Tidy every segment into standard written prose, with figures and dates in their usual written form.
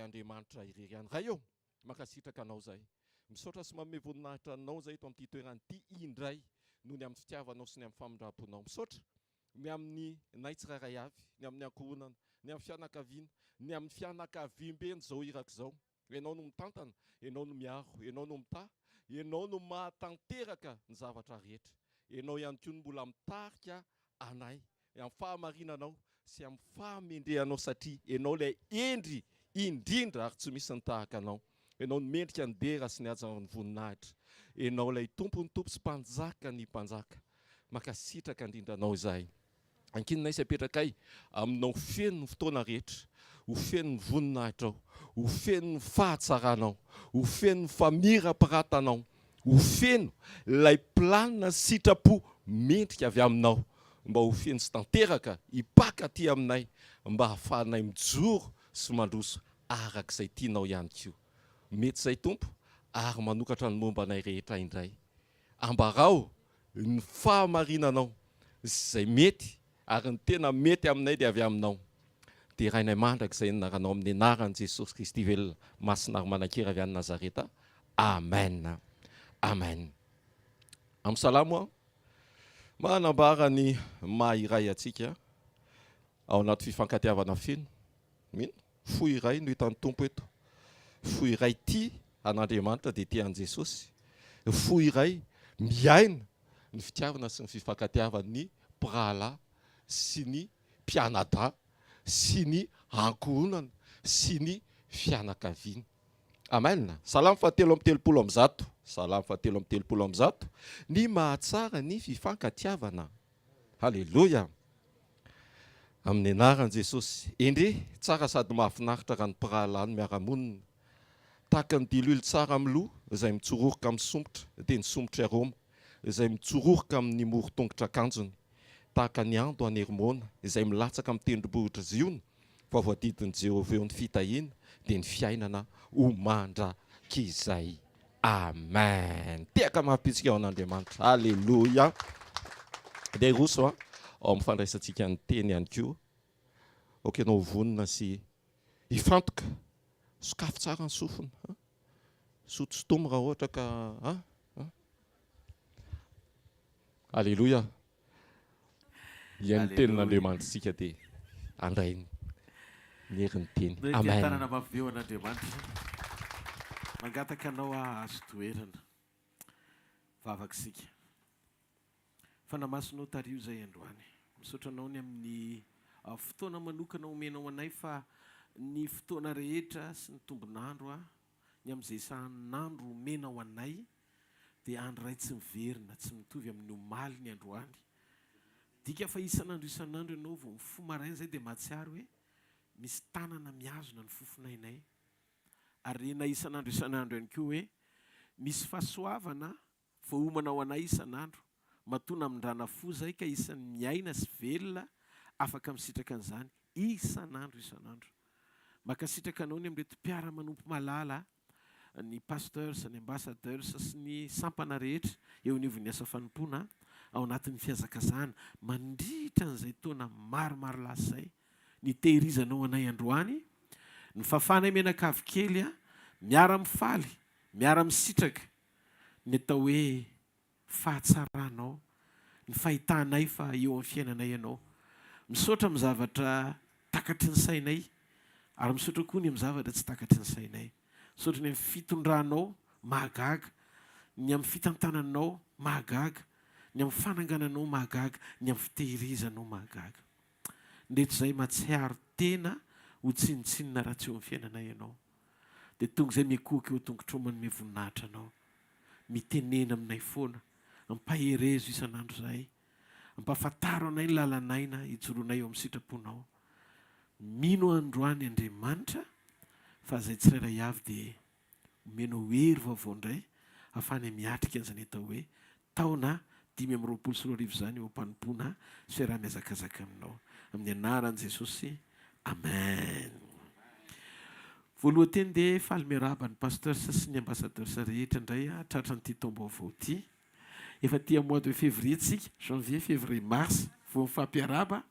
Andriamanitra irery ihany. Ray ô, mankasitraka Anao izahay. Misaotra sy manome voninahitra Anao izahay eto amin'ity toerana ity indray noho ny amin'ny fitiavanao sy ny amin'ny famindram-ponao. Misaotra ny amin'ny nay tsirairay avy, ny amin'ny ankohonana, ny amin'ny fianakaviana, ny amin'ny fianakaviamben'izao iraka izao. Ianao no mitantana, Ianao no miaro, Ianao no mitaha, Ianao no mahatanteraka ny zavatra rehetra. Ianao ihany koa no mbola mitarika anay amin'ny fahamarinanao sy amin'ny fahamendrehanao satria Ianao ilay hendry indrindra ary tsy misy ny tahaka Anao. Ianao no mendrika ny dera sy ny haja ary ny voninahitra. Ianao ilay Tompon'ny tompo sy Mpanjakan'ny mpanjaka. Mankasitraka indrindra Anao izahay. Ankininay sy apetrakay aminao feno ny fotoana rehetra, ho feno ny voninahitrao, ho feno ny fahatsaranao, ho feno ny famirapiratanao, ho feno ilay planina sitrapo mendrika avy aminao mba ho feno sy tanteraka hipaka aty aminay mba hahafahanay mijoro sy mandroso araka izay tianao ihany koa. Mety izay Tompo ary manokatra ny momba anay rehetra indray. Ambarao ny fahamarinanao sy izay mety ary ny tena mety aminay dia avy aminao. Derainay mandrakizay ny anaranao amin'ny anaran'i Jesosy Kristy velona, masina ary manan-kery avy any Nazareta. Amen. Amen. Amin'ny salamo aho manambara ny maha iray antsika ao anaty fifankatiavana feno. Mino? Fo iray no hitan'ny Tompo eto. Fo iray tia an'Andriamanitra dia tia an'i Jesosy. Fo iray miaina ny fitiavana sy ny fifankatiavan'ny mpirahalahy sy ny mpianadahy sy ny ankohonana sy ny fianakaviana. Amen. Salamo fahatelo amby telopolo amby zato. Salamo fahatelo amby telopolo amby zato. Ny mahatsara ny fifankatiavana. Haleloia! Amin'ny anaran'i Jesosy. Endrey, tsara sady mahafinaritra raha ny mpirahalahy no miara-monina. Tahaka ny diloilo tsara amin'ny loha, izay mitsororoka amin'ny somotra, dia ny somotr'i Aroma, izay mitsororoka amin'ny moron-tongotr'akanjony. Tahaka ny ando any Hermona, izay milatsaka amin'ny tendrombohitr'i Ziona, fa voadidin'i Jehovah eo ny fitahiana, dia ny fiainana ho mandrakizay. Amen! Tehaka mafy ao an'Andriamanitra. Aleloia! Dia hiroso ao amin'ny fandraisantsika ny teny ihany koa. Aoka ianao ho vonona sy hifantoka. Sokafy tsara ny sofina. Sotosotomy raha ohatra ka. Aleloia! Hihaino ny tenin'Andriamanitra isika dia handray ny herin'ny teny. Amen. Amen. Tanana mafy be ho an'Andriamanitra. Mangataka anao aho hahazo toerana. Vavaka isika. Fanahy Masina ô tariho izay androany. Misaotra anao ny amin'ny fotoana manokana omenao anay fa ny fotoana rehetra sy ny tombon'andro ny amin'izay isan'andro omenao anay dia andro iray tsy miverina, tsy mitovy amin'ny omaly ny androany. Dika fa isan'andro isan'andro ianao vao mifoha maraina izay dia mahatsiaro hoe misy tanana mihazona ny fofonainay. Ary renay isan'andro isan'andro ihany koa hoe misy fahasoavana voaomana ho anay isan'andro, matoa namindrana fo izay ka isan'ny miaina sy velona afaka misitraka an'izany isan'andro isan'andro. Mankasitraka anao ny amin'ireto mpiara-manompo malala ny pasteurs, ny ambassadeurs sy ny sampana rehetra eo anivon'ny asa fanompoana ao anatin'ny fihazakazahana mandritra an'izay taona maromaro lasa izay nitehirizanao anay androany, ny fafanay mianakavy kely miara-mifaly, miara-misitraka ny atao hoe fahatsaranao, ny fahitanay fa eo amin'ny fiainanay Ianao. Misaotra amin'ny zavatra takatry ny sainay ary misaotra koa ny amin'ny zavatra tsy takatry ny sainay. Misaotra ny amin'ny fitondranao mahagaga, ny amin'ny fitantananao mahagaga, ny amin'ny fanangananao mahagaga, ny amin'ny fitehirizanao mahagaga. Ndreto izay mahatsiaro tena ho tsinontsinona raha tsy eo amin'ny fiainanay Ianao. Dia tonga izay mikohaka eo an-tongotrao manome voninahitra Anao. Mitenena aminay foana, ampaherezo isan'andro izahay, ampahafantaro anay ny lalan'aina hijoroanay eo amin'ny sitraponao. Mino aho androany Andriamanitra fa izay tsirairay avy dia omenao hery vaovao indray ahafahanay miatrika an'izany atao hoe taona 2025 izany eo am-panompoana sy fiaraha-mihazakazaka aminao. Amin'ny anaran'i Jesosy, Amen. Voalohan-teny dia faly miarahaba ny Pasteurs sy ny Ambassadeurs rehetra indray aho tratran'ity taom-baovao ity. Efa aty amin'ny mois de février tsika, janvier, février, mars, vao mifampiarahaba,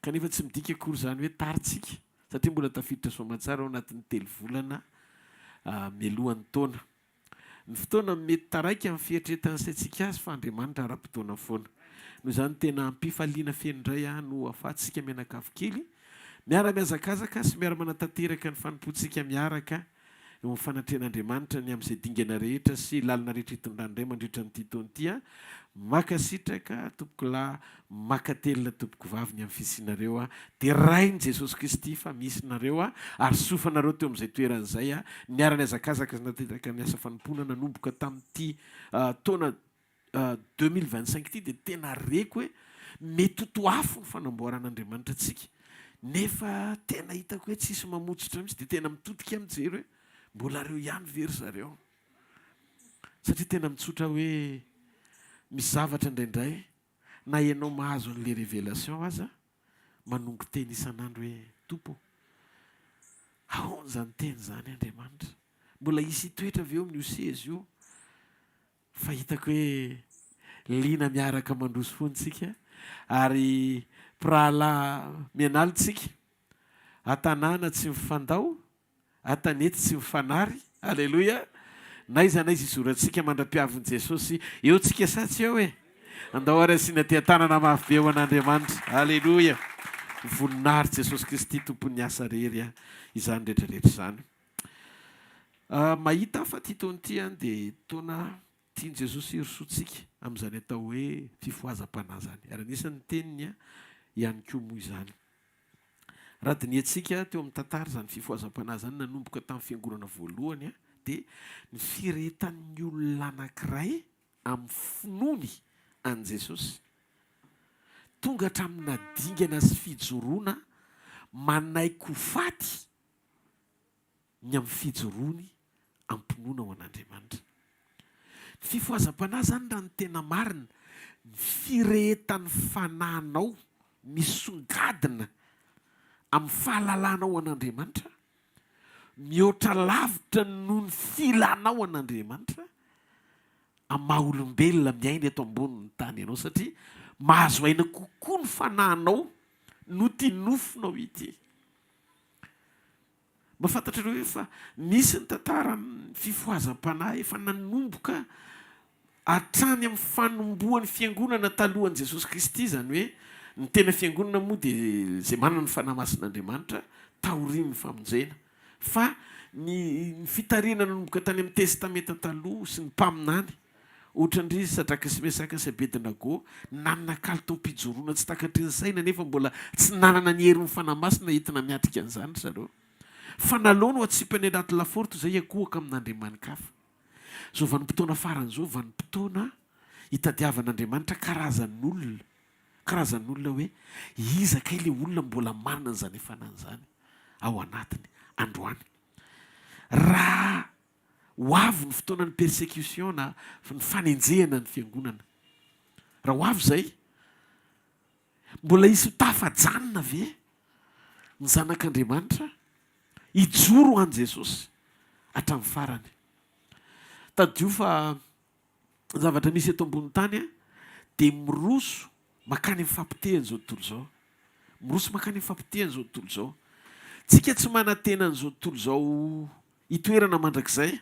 kanefa tsy midika akory izany hoe tara tsika. Satria mbola tafiditra soamantsara ao anatin'ny 3 volana mialohan'ny taona. Ny fotoana mety taraiky amin'ny fieritreretan'ny saintsika azy fa Andriamanitra ara-potoana foana. Noho izany tena am-pifaliana feno indray aho no afahantsika mianakavy kely miara-mihazakazaka sy miara-manatanteraka ny fanompoantsika miaraka eo amin'ny fanatrehan'Andriamanitra ny amin'izay dingana rehetra sy lalana rehetra hitondrany indray mandritra an'ity taona ity aho. Mankasitraka tompokolahy, mankatelina tompokovavy ny amin'ny fisianareo aho. Derain'i Jesosy Kristy fa misy nareo aho ary soa fa nareo teo amin'izay toerana izay aho. Niara-nihazakazaka sy natanteraka ny asa fanompoana nanomboka tamin'ity taona 2025 ity dia tena reko hoe mety ho toafo ny fanamboaran'Andriamanitra antsika nefa tena hitako hoe tsisy mamotsotra mihitsy dia tena mitodika mijery hoe mbola reo ihany ve ry zareo satria tena mitsotra hoe misy zavatra indraindray na ianao mahazo an'le révélation aza manongo teny isan'andro hoe Tompo ahoana izany teny izany Andriamanitra mbola hisy hitoetra ve eo amin'io seza io fa hitako hoe liana miaraka mandroso foana tsika ary mpirahalahy mianalo tsika an-tanàna tsy mifandao an-tanety tsy mifanary aleloia n'aiza n'aiza izorantsika mandra-piavin'i Jesosy eo tsika sa tsy eo e andao ary asiana teham-tanana mafy be ho an'Andriamanitra aleloia voninahitry Jesosy Kristy tompon'ny asa rery a izany rehetrarehetra izany mahita aho fa ity taona ity any dia taona tian'i Jesosy hirosoantsika amin'izany atao hoe fifohazam-panahy izany ary anisan'ny teniny ihany koa moa izany. Raha dinihantsika teo amin'ny tantara izany fifohazam-panahy izany nanomboka tamin'ny fiangonana voalohany dia ny firehetan'ny olona anankiray amin'ny finoany an'i Jesosy tonga hatraminà dingana sy fijoroana manaiky ho faty ny amin'ny fijoroany am-pinoana ho an'Andriamanitra. Ny fifohazam-panahy izany raha ny tena marina, ny firehetan'ny fanahinao misongadina amin'ny fahalalanao an'Andriamanitra, mihoatra lavitra noho ny filanao an'Andriamanitra amin'ny maha olombelona miaina eto ambonin'ny tany anao satria mahazo aina kokoa ny fanahinao noho ity nofonao ity. Mba fantatrareo ve fa nisy ny tantaran'ny fifohazam-panahy efa nanomboka hatrany amin'ny fanombohan'ny fiangonana talohan'i Jesosy Kristy, izany hoe ny tena fiangonana moa dia izay manana ny Fanahy Masin'Andriamanitra taorian'ny famonjena, fa ny fitarihana nanomboka tany amin'ny Testamenta Taloha sy ny mpaminany Ohatran-dry Sadraka sy Mesaka sy Abednago, nanana kalitaom-pijoroana tsy takatry ny saina nefa mbola tsy nanana ny herin'ny Fanahy Masina entina miatrika an'izany ry zareo. Fa naleony ho atsipy any anaty lafaoro toy izay hiankohoka amin'andriamani-kafa. Izao vanim-potoana farany izao, vanim-potoana hitadiavan'Andriamanitra karazan'olona, karazan'olona hoe iza kay ilay olona mbola manana an'izany fanahy izany ao anatiny androany. Raha Ho avy ny fotoanan'ny persecution na ny fanenjehana ny fiangonana. Raha ho avy izay, mbola hisy ho tafajanona ve ny zanak'Andriamanitra hijoro ho an'i Jesosy hatramin'ny farany? Tadidio fa ny zavatra misy eto ambonin'ny tany dia miroso mankany amin'ny fampotehana izao tontolo izao. Miroso mankany amin'ny fampotehana izao tontolo izao. Tsika tsy manantena an'izao tontolo izao hitoerana mandrakizay.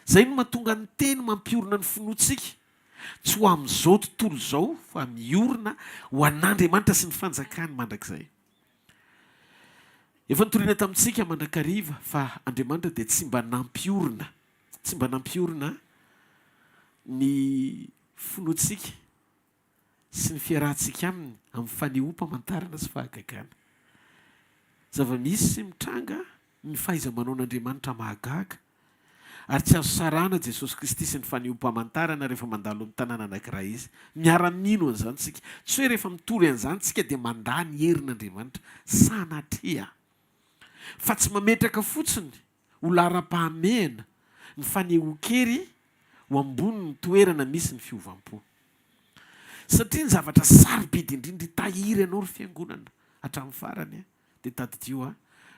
Izay no mahatonga ny teny mampiorina ny finoantsika, tsy ho amin'izao tontolo izao fa miorina ho an'Andriamanitra sy ny fanjakany mandrakizay. Efa notorina tamintsika mandrakariva fa Andriamanitra dia tsy mba nampiorina, tsy mba nampiorina ny finoantsika sy ny fiarahantsika aminy amin'ny fanehoam-pamantarana sy fahagagana. Zava-misy mitranga ny fahaiza-manaon'Andriamanitra mahagaga, ary tsy azo sarahana Jesosy Kristy sy ny fanehoam-pamantarana rehefa mandalo amin'ny tanàna anankiray Izy. Miara-mino an'izany isika. Tsy hoe rehefa mitory an'izany isika dia mandà ny herin'Andriamanitra. Sanatria! Fa tsy mametraka fotsiny ho laharam-pahamehana ny fanehoan-kery ho ambonin'ny toerana misy ny fiovam-po. Satria ny zavatra sarobidy indrindra hitahiry anao ry fiangonana hatramin'ny farany dia tadidio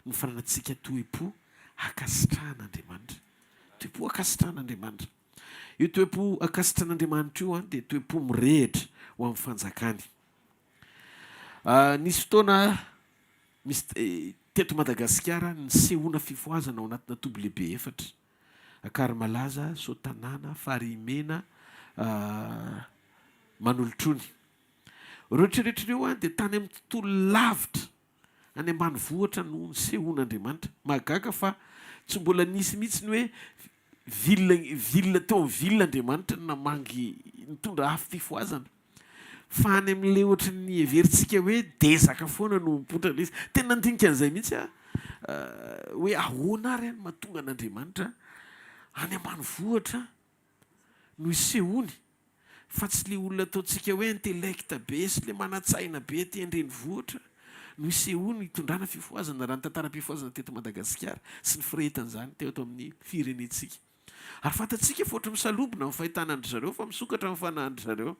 ny fananantsika toe-po hankasitrahan'Andriamanitra. Toe-po hankasitrahan'Andriamanitra. Io toe-po hankasitrahan'Andriamanitra io dia toe-po mirehitra ho amin'ny fanjakany. Nisy fotoana misy. Teto Madagasikara, nisehoana fifohazana ao anatina toby lehibe efatra, Akarimalaza, Soatanàna, Farihimena, Manolotrony. Ireo rehetra ireo dia tany amin'ny tontolo lavitra any ambanivohitra no nisehoan'Andriamanitra. Mahagaga fa tsy mbola nisy mihitsy ny hoe ville ville teo amin'ny ville Andriamanitra no namangy nitondra afo fifohazana. Fa any amin'ilay ohatry ny heverintsika hoe dezaka foana no mipoitra ilay izy. Tena nandinika an'izay mihitsy aho hoe ahoana ary no mahatonga an'Andriamanitra any ambanivohitra no isehoany fa tsy le olona ataontsika hoe intellect be sy le manan-tsaina be aty an-drenivohitra no isehoany hitondrana fifohazana raha ny tantaram-pifohazana teto Madagasikara sy ny firehetan'izany teto amin'ny firenentsika. Ary fantatsika fa ohatry misalobona ny fahitana an-dry zareo fa misokatra ny fanahin-dry zareo.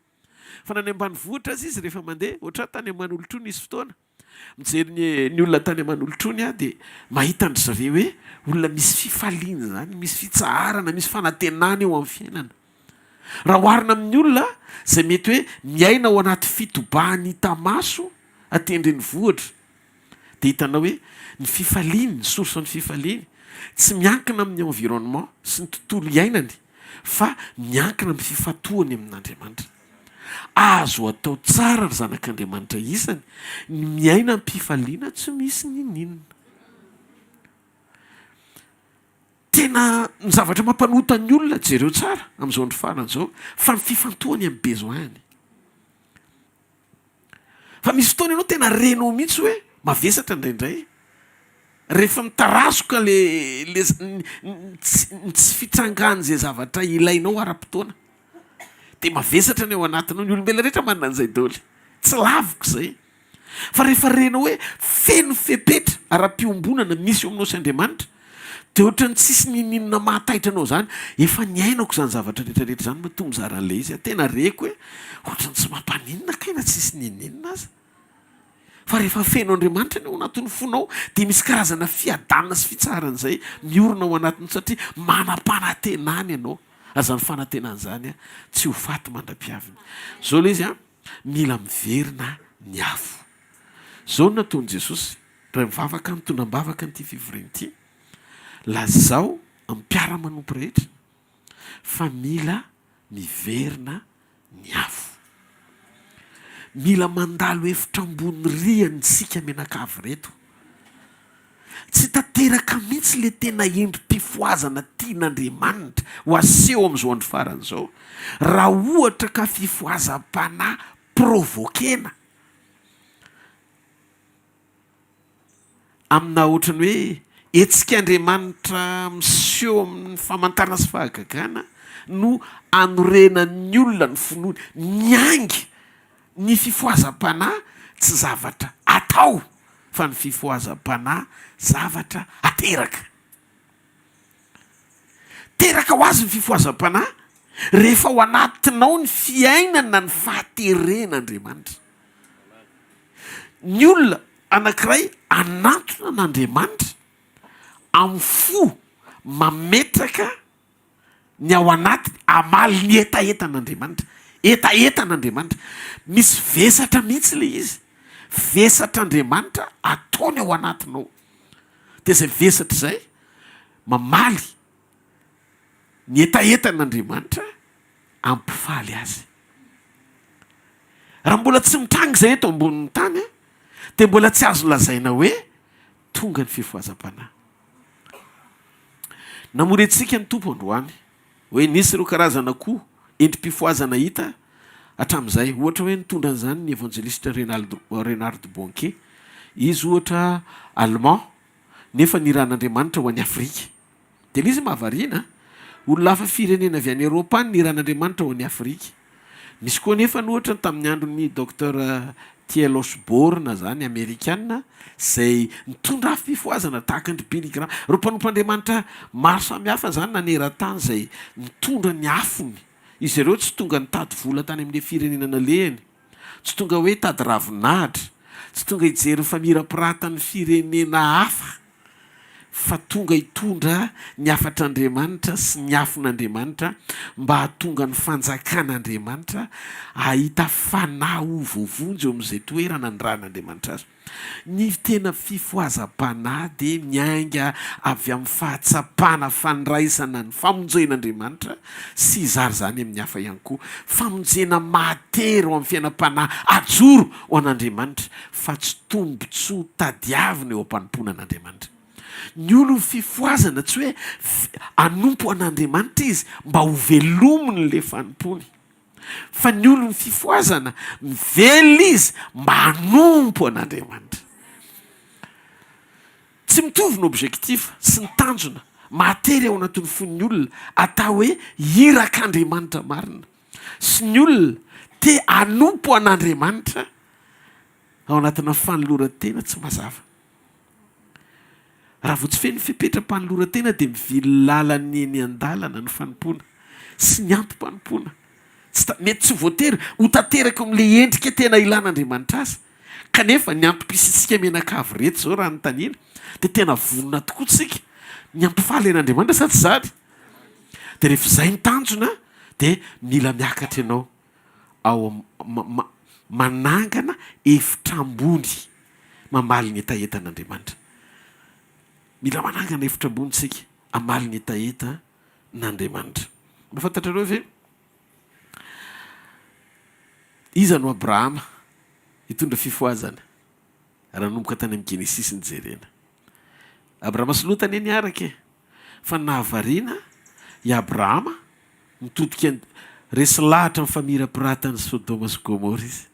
Fa na any ambanivohitra aza izy rehefa mandeha, ohatry tany Manolotrony nisy fotoana, Mijery ny ny olona tany Manolotrony aho dia mahita an-dry zareo hoe olona misy fifaliana izany, misy fitsaharana, misy fanantenana eo amin'ny fiainana. Raha oharina amin'ny olona izay mety hoe miaina ao anaty fitobahan'ny hita maso aty an-drenivohitra dia hitanao hoe ny fifaliany, ny source ny fifaliany tsy miankina amin'ny environnement sy ny tontolo iainany fa miankina amin'ny fifantohany amin'Andriamanitra. Azo atao tsara ry zanak'Andriamanitra isany ny miaina am-pifaliana tsy misy niniana. Tena ny zavatra mampanota ny olona jereo tsara amin'izao andro farany izao fa ny fifantohany amin'ny besoin-ny. Fa misy fotoana ianao tena renao mihitsy hoe mavesatra indraindray rehefa mitarazoka le le ny tsy fitrangan'izay zavatra ilainao ara-potoana dia mavesatra ny ao anatinao, ny olombelona rehetra manana an'izay daholo, tsy laviko izay. Fa rehefa renao hoe feno fepetra ara-piombonana misy eo aminao sy Andriamanitra dia ohatran'ny tsisy n'inon'inona mahataitra anao izany, efa niainako izany zavatra rehetra rehetra izany matoa mizara an'ilay izy aho, tena reko hoe ohatran'ny tsy mampaninona kay na tsisy n'inon'inona aza. Fa rehefa feno Andriamanitra ny ao anatin'ny fonao dia misy karazana fiadanana sy fitsaharana izay miorina ao anatiny satria manam-panantenana ianao, ary izany fanantenana izany tsy ho faty mandra-piaviny. Izao ilay izy an, mila miverina ny afo. Izao no nataon'i Jesosy, raha mivavaka mitondra am-bavaka an'ity fivoriana ity, lazao amin'ny mpiara-manompo rehetra fa mila miverina ny afo. Mila mandalo efitra ambony rihana isika mianakavy ireto. Tsy tanteraka mihitsy ilay tena endri-pifohazana tian'Andriamanitra ho aseho amin'izao andro farany izao, raha ohatra ka fifohazam-panahy provoquer-na. Amina ohatran'ny hoe hetsik'Andriamanitra miseho amin'ny famantarana sy fahagagana no anorenan'ny olona ny finoany. Miainga ny fifohazam-panahy tsy zavatra atao fa ny fifohazam-panahy zavatra ateraka. Teraka ho azy ny fifohazam-panahy rehefa ao anatinao ny fiainana ny fahateren'Andriamanitra. Ny olona anankiray hanantona an'Andriamanitra amin'ny fo mametraka ny ao anatiny hamaly ny hetahetan'Andriamanitra. Hetahetan'Andriamanitra. Misy vesatra mihitsy ilay izy. Vesatr'Andriamanitra ataony ao anatinao. Dia izay vesatra izay mamaly ny hetahetan'Andriamanitra hampifaly azy. Raha mbola tsy mitranga izay eto ambonin'ny tany dia mbola tsy azo lazaina hoe tonga ny fifohazam-panahy. Namory antsika ny Tompo androany hoe nisy ireo karazana koa endri-pifohazana hita hatramin'izay. Ohatra hoe nitondra an'izany ny evanjelistra Reinhard Bonnke. Izy ohatra Allemand nefa nirahan'Andriamanitra ho any Afrika. Dia ilay izy mahavariana an! Olona hafa firenena avy any Eropa any nirahan'Andriamanitra ho any Afrika. Misy koa anefa ny ohatra tamin'ny andron'ny Docteur T.L. Osborn izany, Amerikana, izay nitondra afom-pifohazana tahaka an-dry Billy Graham. Ireo mpanompon'Andriamanitra maro samihafa izany naneran-tany izay nitondra ny afony. Izy ireo tsy tonga nitady vola tany amin'ilay firenena nalehany. Tsy tonga hoe hitady ravinahitra. Tsy tonga hijery ny famirapiratan'ny firenena hafa. Fa tonga hitondra ny hafatr'Andriamanitra sy ny afon'Andriamanitra mba hahatonga ny fanjakan'Andriamanitra hahita fanahy ho voavonjy eo amin'izay toerana nirahan'Andriamanitra azy. Ny tena fifohazam-panahy dia miainga avy amin'ny fahatsapana fandraisana ny famonjen'Andriamanitra sy hizara izany amin'ny hafa ihany koa. Famonjena mahatery ho amin'ny fiainam-panahy ajoro ho an'Andriamanitra fa tsy tombontsoa tadiavina eo am-panompoana an'Andriamanitra. Ny olon'ny fifohazana tsy hoe hanompo an'Andriamanitra izy mba ho velominy ilay fanompoany. Fa ny olon'ny fifohazana, mivelona izy mba hanompo an'Andriamanitra. Tsy mitovy ny objectif sy ny tanjona mahatery ao anatin'ny fon'ny olona atao hoe irak'Andriamanitra marina sy ny olona te hanompo an'Andriamanitra ao anatina fanoloran-tena tsy mazava. Raha vao tsy feno fepetram-panoloran-tena dia mivily lalana eny an-dalana ny fanompoana sy ny antom-panompoana. Tsy ta, mety tsy voatery ho tanteraka eo amin'ilay endrika tena ilan'Andriamanitra azy. Kanefa ny antom-pisiantsika mianakavy ireto izao raha anontaniana dia tena vonona tokoa tsika ny hampifaly an'Andriamanitra sa tsy izany? Dia rehefa izay ny tanjona dia mila miakatra ianao. ao manangana efitra ambony mamaly ny hetahetan'Andriamanitra. Mila manangana efitra ambony isika hamaly ny hetahetan'Andriamanitra. Mba fantatrareo ve iza no Abrahama hitondra fifohazana raha nanomboka tany amin'ny Genesisy ny jerena? Abrahama sy Lota anie niaraka e! Fa ny nahavariana i Abrahama Nitodika resy lahatra ny famirapiratan'i Sodoma sy Gomora izy.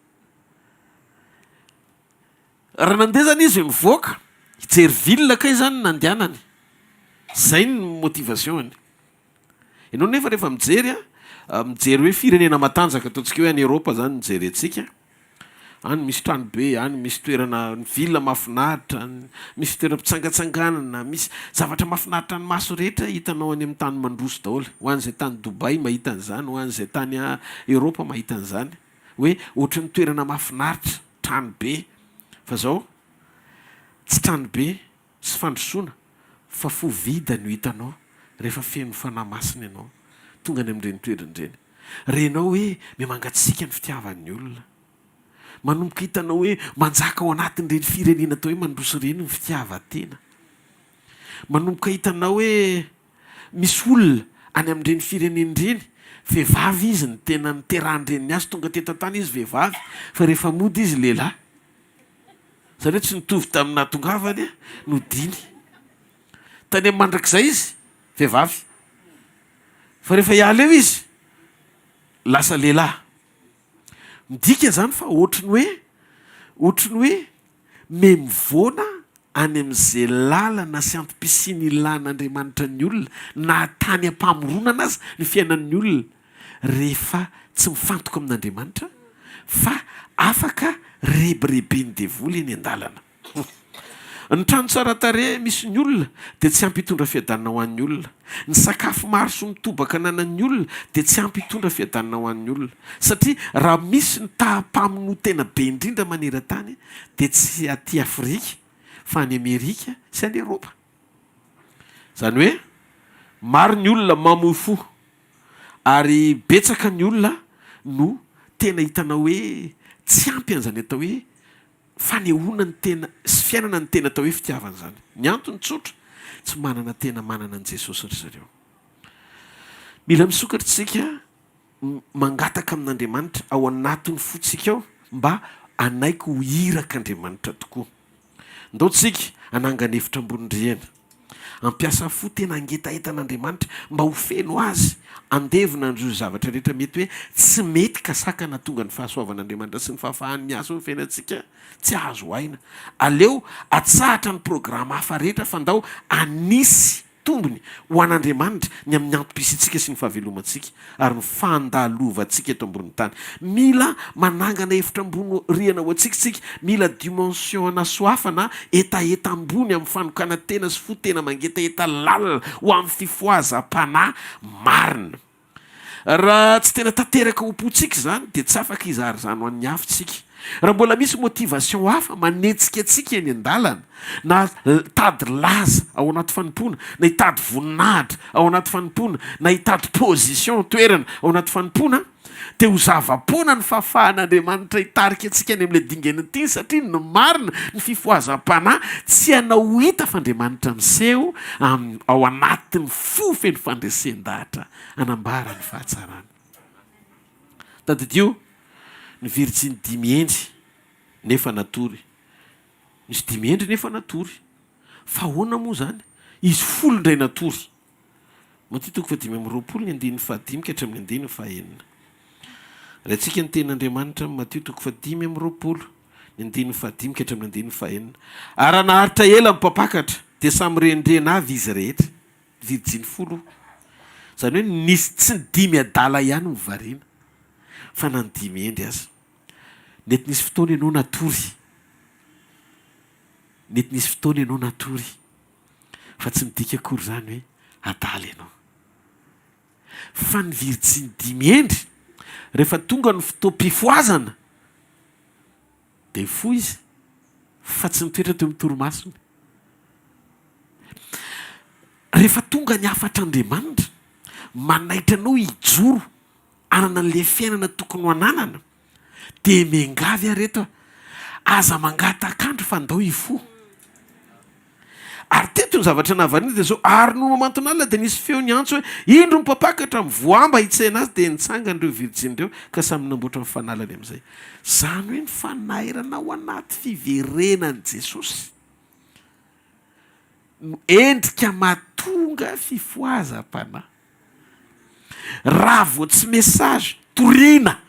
Raha nandeha zany izy mivoaka, hijery ville kay zany no nandehanany. Zay ny motivation-ny. Ianao nefa rehefa mijery an, mijery hoe firenena matanjaka ataontsika hoe any Europe zany no jerentsika, Any misy trano be, any misy toerana, ny ville mahafinaritra, misy toeram-pitsangatsanganana, misy zavatra mahafinaritra ny maso rehetra hitanao any amin'ny tany mandroso daholo. Ho an'izay tany Dubaï mahita an'izany, ho an'izay tany Europe mahita an'izany. Hoe ohatran'ny toerana mahafinaritra, trano be. Fa zao, tsy trano be sy fandrosoana fa fo vide no hitanao rehefa feno Fanahy Masina ianao tonga any amin'ireny toerana ireny. Renao hoe mihamangatsiaka ny fitiavan'ny olona. Manomboka hitanao hoe manjaka ao anatin'ireny firenena atao hoe mandroso ireny ny fitiavan-tena. Manomboka hitanao hoe misy olona any amin'ireny firenena ireny, vehivavy izy ny tena niterahan-dreniny azy, tonga teto an-tany izy vehivavy fa rehefa mody izy lehilahy. Izany hoe tsy nitovy tamin'ny nahatongavany nodiny. Tany amin'ny mandrakizay izy, vehivavy. Fa rehefa hiala eo izy, lasa lehilahy. Midika izany fa ohatry ny hoe, ohatry ny hoe miha-mivoana any amin'izay lalana sy antom-pisiana ilan'Andriamanitra ny olona, na tany am-pamoronana aza ny fiainan'ny olona. rehefa tsy mifantoka amin'Andriamanitra fa afaka rebireben'ny devoly eny an-dalana. Ny trano tsara tarehy misy ny olona dia tsy ampy hitondra fiadanana ho an'ny olona. Ny sakafo maro sy mitobaka ananan'ny olona dia tsy ampy hitondra fiadanana ho an'ny olona. Satria raha misy ny taham-pamonoan-tena be indrindra maneran-tany dia tsy aty Afrika fa any Amerika sy any Eropa. Izany hoe maro ny olona mamoy fo Ary betsaka ny olona no tena hitanao hoe tsy ampy an'izany atao hoe fanehoana ny tena sy fiainana ny tena atao hoe fitiavana izany. Ny antony tsotra, tsy manana tena manana an'i Jesosy ry zareo. Mila misokatra isika mangataka amin'Andriamanitra ao anatin'ny fontsika ao mba hanaiky ho irak'Andriamanitra tokoa. Ndao tsika hanangana efitra ambony rihana. Hampiasa fo tena hangetaheta an'Andriamanitra mba ho feno Azy, handevona an'ireo zavatra rehetra mety hoe tsy mety ka sakana tonga ny fahasoavan'Andriamanitra sy ny fahafahany miasa eo amin'ny fiainantsika tsy azo aina. Aleo atsahatra ny programa hafa rehetra fa ndao hanisy tombony ho an'Andriamanitra ny amin'ny antom-pisiantsika sy ny fahavelomantsika ary ny fandalovantsika eto ambonin'ny tany. Mila manangana efitra ambony rihana ho antsika isika, mila dimension ana soafa na hetaheta ambony amin'ny fanokanan-tena sy fo tena mangetaheta lalina ho amin'ny fifohazam-panahy marina. Raha tsy tena tanteraka ao am-pontsika izany dia tsy afaka hizara izany ho an'ny hafa isika. Raha mbola misy motivation hafa manetsika antsika eny an-dalana, na hitady laza ao anaty fanompoana, na hitady voninahitra ao anaty fanompoana, na hitady position, toerana, ao anaty fanompoana, dia ho zava-poana ny fahafahan'Andriamanitra hitarika antsika any amin'ilay dingana tiany, satria ny marina, ny fifohazam-panahy, tsy hanao ho hita fa Andriamanitra miseho amin'ny ao anatin'ny fo feno fandresen-dahatra hanambara ny fahatsarany. Tadidio, ny virjiny dimy hendry nefa natory. Nisy dimy hendry nefa natory. Fa ahoana moa izany? Izy folo indray natory. Matio toko fahadimy amby 20 ny andininy fahadimy ka hatramin'ny andininy fahenina. Raintsika ny tenin'Andriamanitra amin'ny Matio toko fahadimy amby 20 ny andininy fahadimy ka hatramin'ny andininy fahenina. Ary raha naharitra ela ny mpampakatra, dia samy rendrena avy izy rehetra. Virjiny folo. Izany hoe nisy tsy ny dimy adala ihany no variana, fa na ny dimy hendry aza. Nety nisy fotoana ianao natory. Nety nisy fotoana ianao natory. Fa tsy midika akory izany hoe adala ianao. Fa ny virjiny dimy hendry, rehefa tonga ny fotoam-pifohazana, dia nifoha izy, fa tsy nitoetra teo amin'ny torimasony. Rehefa tonga ny hafatr'Andriamanitra, manaitra anao hijoro hanana an'ilay fiainana tokony ho ananana, dia miangavy aho reto a, aza mangatak'andro fa ndao hifoha. Ary teto ny zavatra nahavariana dia izao, ary nony mamanton'alina dia nisy feo niantso hoe, Indro ny mpampakatra, mivoaha mba hitsena azy, dia nitsangana ireo virjiny ireo ka samy namboatra ny fanalany amin'izay. Izany hoe ny fanairana ao anaty fiverenan'i Jesosy no endrika mahatonga fifohazam-panahy. Raha vao tsy message toriana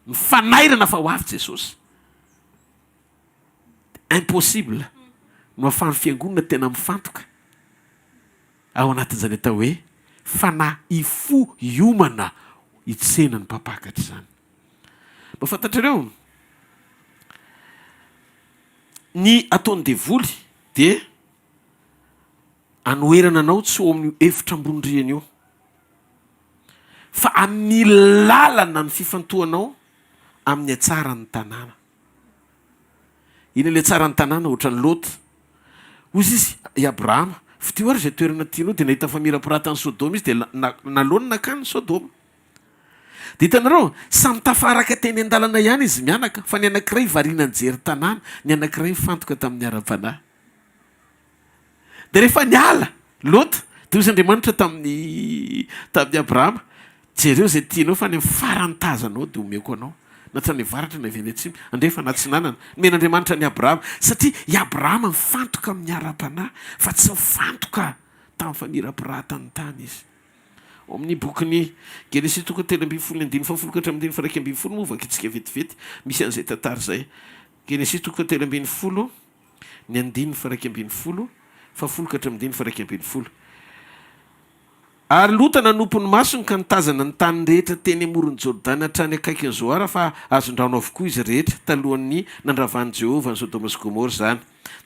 ny fanairana fa ho avy Jesosy, impossible no ahafahan'ny fiangonana tena mifantoka ao anatin'izany atao hoe fanahy hifoha hiomana hitsena ny mpampakatra izany. Mba fantatrareo, ny ataon'ny devoly dia anoherana anao tsy ho ao amin'io efitra ambony rihana io, fa amin'ny lalana ny fifantohanao amin'ny hatsaran'ny tanàna. Inona ilay hatsaran'ny tanàna? Ohatran'i Lota. Hoy izy, i Abrahama, fidio ary izay toerana tianao, dia nahita famirapiratan'i Sodoma izy, dia naleony nankany Sodoma. Dia hitanareo, samy tafaraka teny an-dalana ihany izy mianaka, fa ny anankiray variana nijery tanàna, ny anankiray nifantoka tamin'ny ara-panahy. Dia rehefa niala Lota, dia hoy Andriamanitra tamin'i tamin'i Abrahama, Jereo izay tianao fa any amin'ny faran'ny tazanao dia omeko anao, na hatrany avaratra na avy any atsimo, andrefana na atsinanana. Nomen'Andriamanitra an'i Abrahama, satria i Abrahama nifantoka amin'ny ara-panahy, fa tsy nifantoka tamin'ny famirapiratan'ny tany izy. Ao amin'ny bokin'ny Genesisy toko 13 ny andininy fahafolo ka hatramin'ny andininy faha-11 moa vakintsika vetivety, misy an'izay tantara izay. Genesisy toko 13. ny andininy faha-11, fahafolo ka hatramin'ny andininy faha-11. Ary Lota nanompo ny masony ka nitazana ny tany rehetra teny amoron'i Jordana hatrany akaikin'i Zoara, fa azon-drano avokoa izy rehetra, talohan'ny nandravan'i Jehovah an'i Sodoma sy Gomora izany.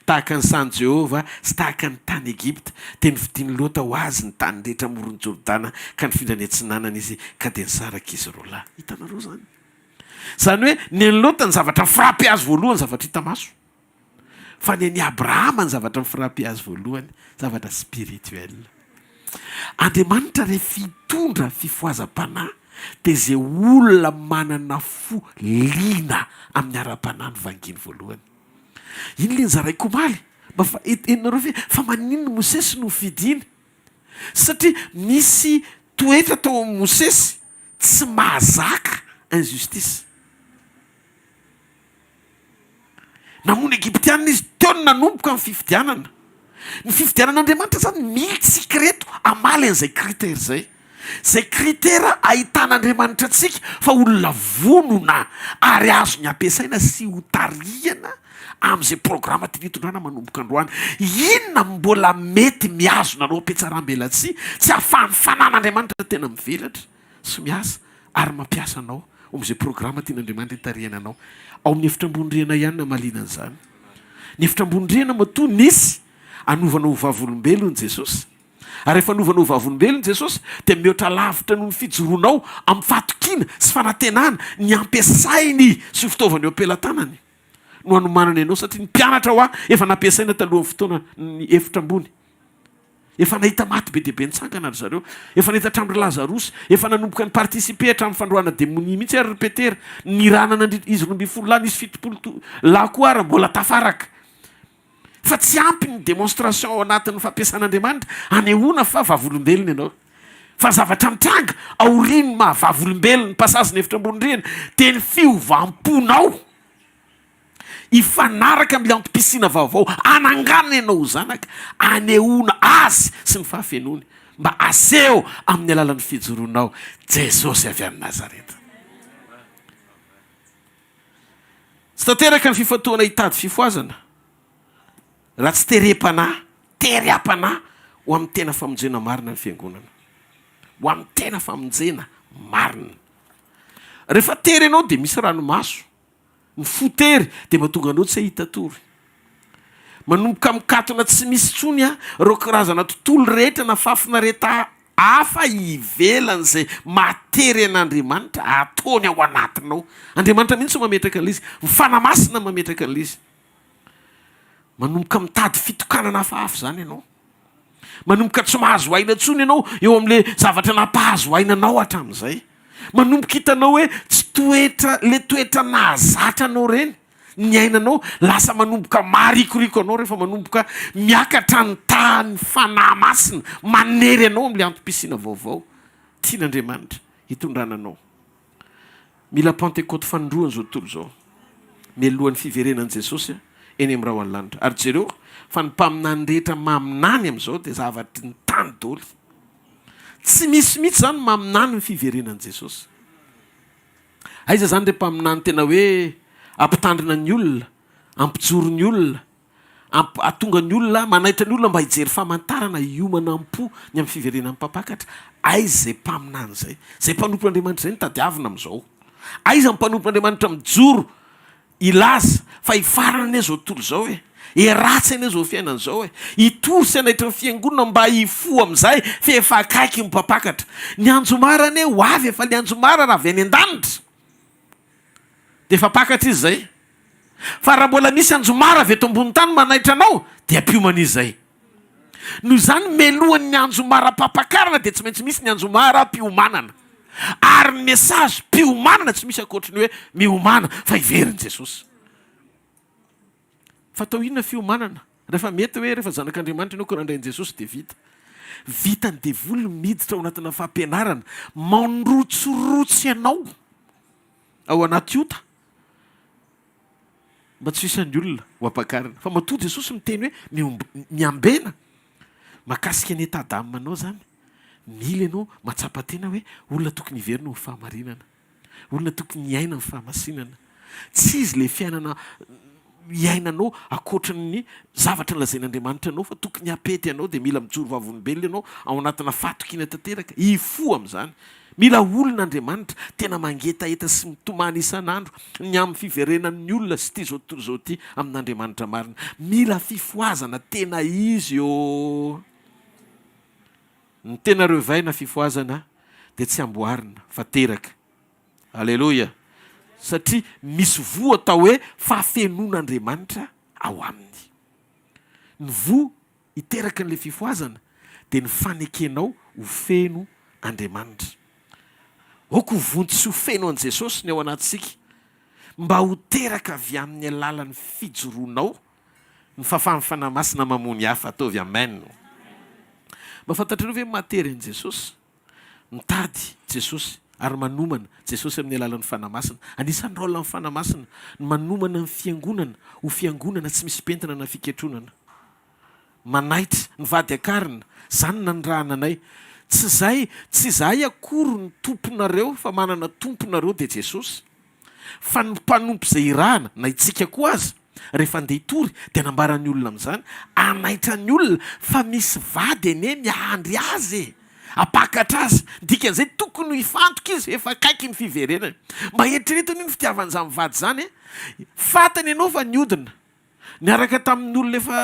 Tahaka ny sahan'i Jehovah sy tahaka ny tany Egypta, dia nofidin'i Lota ho azy ny tany rehetra amoron'i Jordana, ka nifindra niatsinanana izy, ka dia nisaraka izy roa lahy. Hitanareo izany? Izany hoe, ny an'i Lota ny zavatra ni-frappe azy voalohany, zavatra hita maso. Fa ny an'i Abrahama ny zavatra ni-frapper azy voalohany, zavatra spirituel. Andriamanitra rehefa hitondra fifohazam-panahy dia izay olona manana fo liana amin'ny ara-panahy no vanginy voalohany. Iny ilay nozaraiko omaly, mba fa henonareo ve fa maninona Mosesy no fidiny? Satria misy toetra tao amin'i Mosesy tsy mahazaka injustice. Namono Egyptiana izy, teo no nanomboka ny fifidianana. Ny fifidianan'Andriamanitra izany mihitsy ireto hamaly an'izay critère izay. Izay critère ahitan'Andriamanitra antsika fa olona vonona ary azony ampiasaina sy hotarihana amin'izay programa tiany hitondrana manomboka androany. Inona no mbola mety mihazona anao am-pihatsaram-belatsihy tsy ahafahan'ny fanan'Andriamanitra tena mivelatra? sy miasa ary mampiasa anao ao amin'izay programa tian'Andriamanitra hitarihana anao. Ao amin'ny efitra ambony rihana ihany no hamaliana an'izany. Ny efitra ambony rihana matoa nisy hanovana ho vavolombelon'i Jesosy. Ary rehefa novana ho vavolombelony Jesosy dia mihoatra lavitra noho ny fijoroanao amin'ny fahatokiana sy fanantenana ny ampiasainy sy ho fitaovana eo am-pelatanany no anomanany anao satria ny mpianatra hoa efa nampiasaina talohan'ny fotoana ny efitra ambony. Efa nahita maty be dia be nitsangana ry zareo. Efa nahita hatramin'ny ry Lazarosy. Efa nanomboka ni-participer hatramin'ny fandroahana demonia mihitsy ary ry Petera. Nirahana nandritra izy 12 lahy nisy 70 lahy koa ary mbola tafaraka. Fa tsy ampy ny démonstration ao anatin'ny fampiasan'Andriamanitra hanehoana fa vavolombelona ianao. Fa ny zavatra mitranga aorian'ny maha vavolombelona ny passage ny efitra ambony rihana dia ny fiovam-ponao hifanaraka amin'ilay antom-pisiana vaovao hananganana ianao ho zanaka, hanehoana Azy sy ny fahafenoany mba haseho amin'ny alalan'ny fijoroanao Jesosy avy any Nazareta. Tsy tanteraka ny fifantohana hitady fifohazana raha tsy terem-panahy, tery am-panahy ho amin'ny tena famonjena marina ny Fiangonana. Ho amin'ny tena famonjena marina. Rehefa tery ianao dia misy ranomaso. Ny fo tery dia mahatonga anao tsy hahita tory. Manomboka mikatona tsy misy intsony ireo karazana tontolo rehetra na fahafinareta hafa ivelan'izay mahatery an'Andriamanitra ataony ao anatinao. Andriamanitra mihitsy no mametraka an'ilay izy. Ny Fanahy Masina no mametraka an'ilay izy. Manomboka mitady fitokanana hafahafa izany ianao. Manomboka tsy mahazo aina intsony ianao eo amin'ilay zavatra nampahazo aina anao hatramin'izay. Manomboka hitanao hoe tsy toetra, ilay toetra nahazatra anao ireny. ny ainanao lasa manomboka maharikoriko anao rehefa manomboka miakatra ny tahan'ny Fanahy Masina manery anao amin'ilay antom-pisiana vaovao tian'Andriamanitra hitondrana anao. Mila Pantekoty fanindroany izao tontolo izao mialohan'ny fiverenan'i Jesosy eny amin'ny rahon'ny lanitra. Ary jereo fa ny mpaminany rehetra maminany amin'izao dia zavatry ny tany daholo. Tsy misy mihitsy izany maminany ny fiverenan'i Jesosy. Aiza zany re mpaminany tena hoe ampitandrina ny olona, ampijoro ny olona, amp atonga ny olona, manaitra ny olona mba hijery famantarana hiomana am-po ny amin'ny fiverenan'ny mpampakatra? Aiza izay mpaminany izay? Izay mpanompon'Andriamanitra izay no tadiavina amin'izao. Aiza ny mpanompon'Andriamanitra mijoro Hilaza fa hifarana anie izao tontolo izao e! Hiratsy anie izao fiainana izao e! Hitory sy hanaitra ny fiangonana mba hifoha amin'izay f'efa akaiky ny mpampakatra. Ny anjomara anie ho avy efa ny anjomara raha avy any an-danitra dia efa mpakatra izy izay. Fa raha mbola misy anjomara avy eto ambony tany manaitra anao dia mpiomana izy izay. Noho izany, melohan'ny anjomara-pampakarana dia tsy maintsy misy ny anjomara-piomanana. Ary ny message piomanana tsy misy ankoatry ny hoe miomàna fa hiverina Jesosy. Fa atao inona fiomanana? Rehefa mety hoe rehefa zanak'Andriamanitra ianao ka nandray an'i Jesosy dia vita. Vitan'ny devoly ny miditra ao anatina fampianarana mandrotsirotsy anao ao anaty ota. Mba tsy ho isan'ny olona ho ampakarina. Fa matoa Jesosy miteny hoe mihomb- miambena, mahakasika ny état d'âme anao zany. Mila ianao mahatsapa tena hoe olona tokony hiverina ho fahamarinana. Olona tokony hiaina ny fahamasinana. Tsy izy ilay fiainana iainanao ankoatry ny zavatra lazain'Andriamanitra anao fa tokony hampety anao dia mila mijoro vavolombelona ianao ao anatina fahatokiana tanteraka, hifoha amin'izany. Mila olona Andriamanitra, tena mangetaheta sy mitomany isan'andro ny amin'ny fiverenan'ny olona sy ity izao tontolo izao ity amin'Andriamanitra marina. Mila fifohazana tena izy ô! Ny tena reveil na fifohazana dia tsy amboarina fa teraka. Aleloia! Satria misy voa atao hoe fahafenoan'Andriamanitra ao aminy. Ny voa hiteraka an'ilay fifohazana dia ny fanekenao ho feno Andriamanitra. Aoka ho vonto sy ho feno an'i Jesosy ny ao anatintsika mba ho teraka avy amin'ny alalan'ny fijoroanao ny fahafahan'ny Fanahy Masina mamoa ny hafa. Ataovy Amen. Mba fantatrareo ve ny maha-tery an'i Jesosy? Mitady Jesosy ary manomana Jesosy amin'ny alalan'ny Fanahy Masina. Anisan'ny rôle ny Fanahy Masina ny manomana ny fiangonana ho fiangonana tsy misy pentina na fiketronana. Manaitra ny vady akarina, zany no nanirahana anay. Tsy zay, tsy izahay akory no tomponareo fa manana Tompo nareo dia Jesosy. Fa ny mpanompo izay irahana, na itsika koa aza, rehefa andeha hitory dia nambaran'ny olona amin'izany, hanaitra ny olona fa misy vady anie miandry azy e! Hampakatra azy. Ny dikan'izay tokony hifantoka izy efa akaiky ny fiverenany. Mba eritrereto anie ny fitiavan'izany vady izany e! Fantany ianao fa niodina niaraka tamin'ny olona efa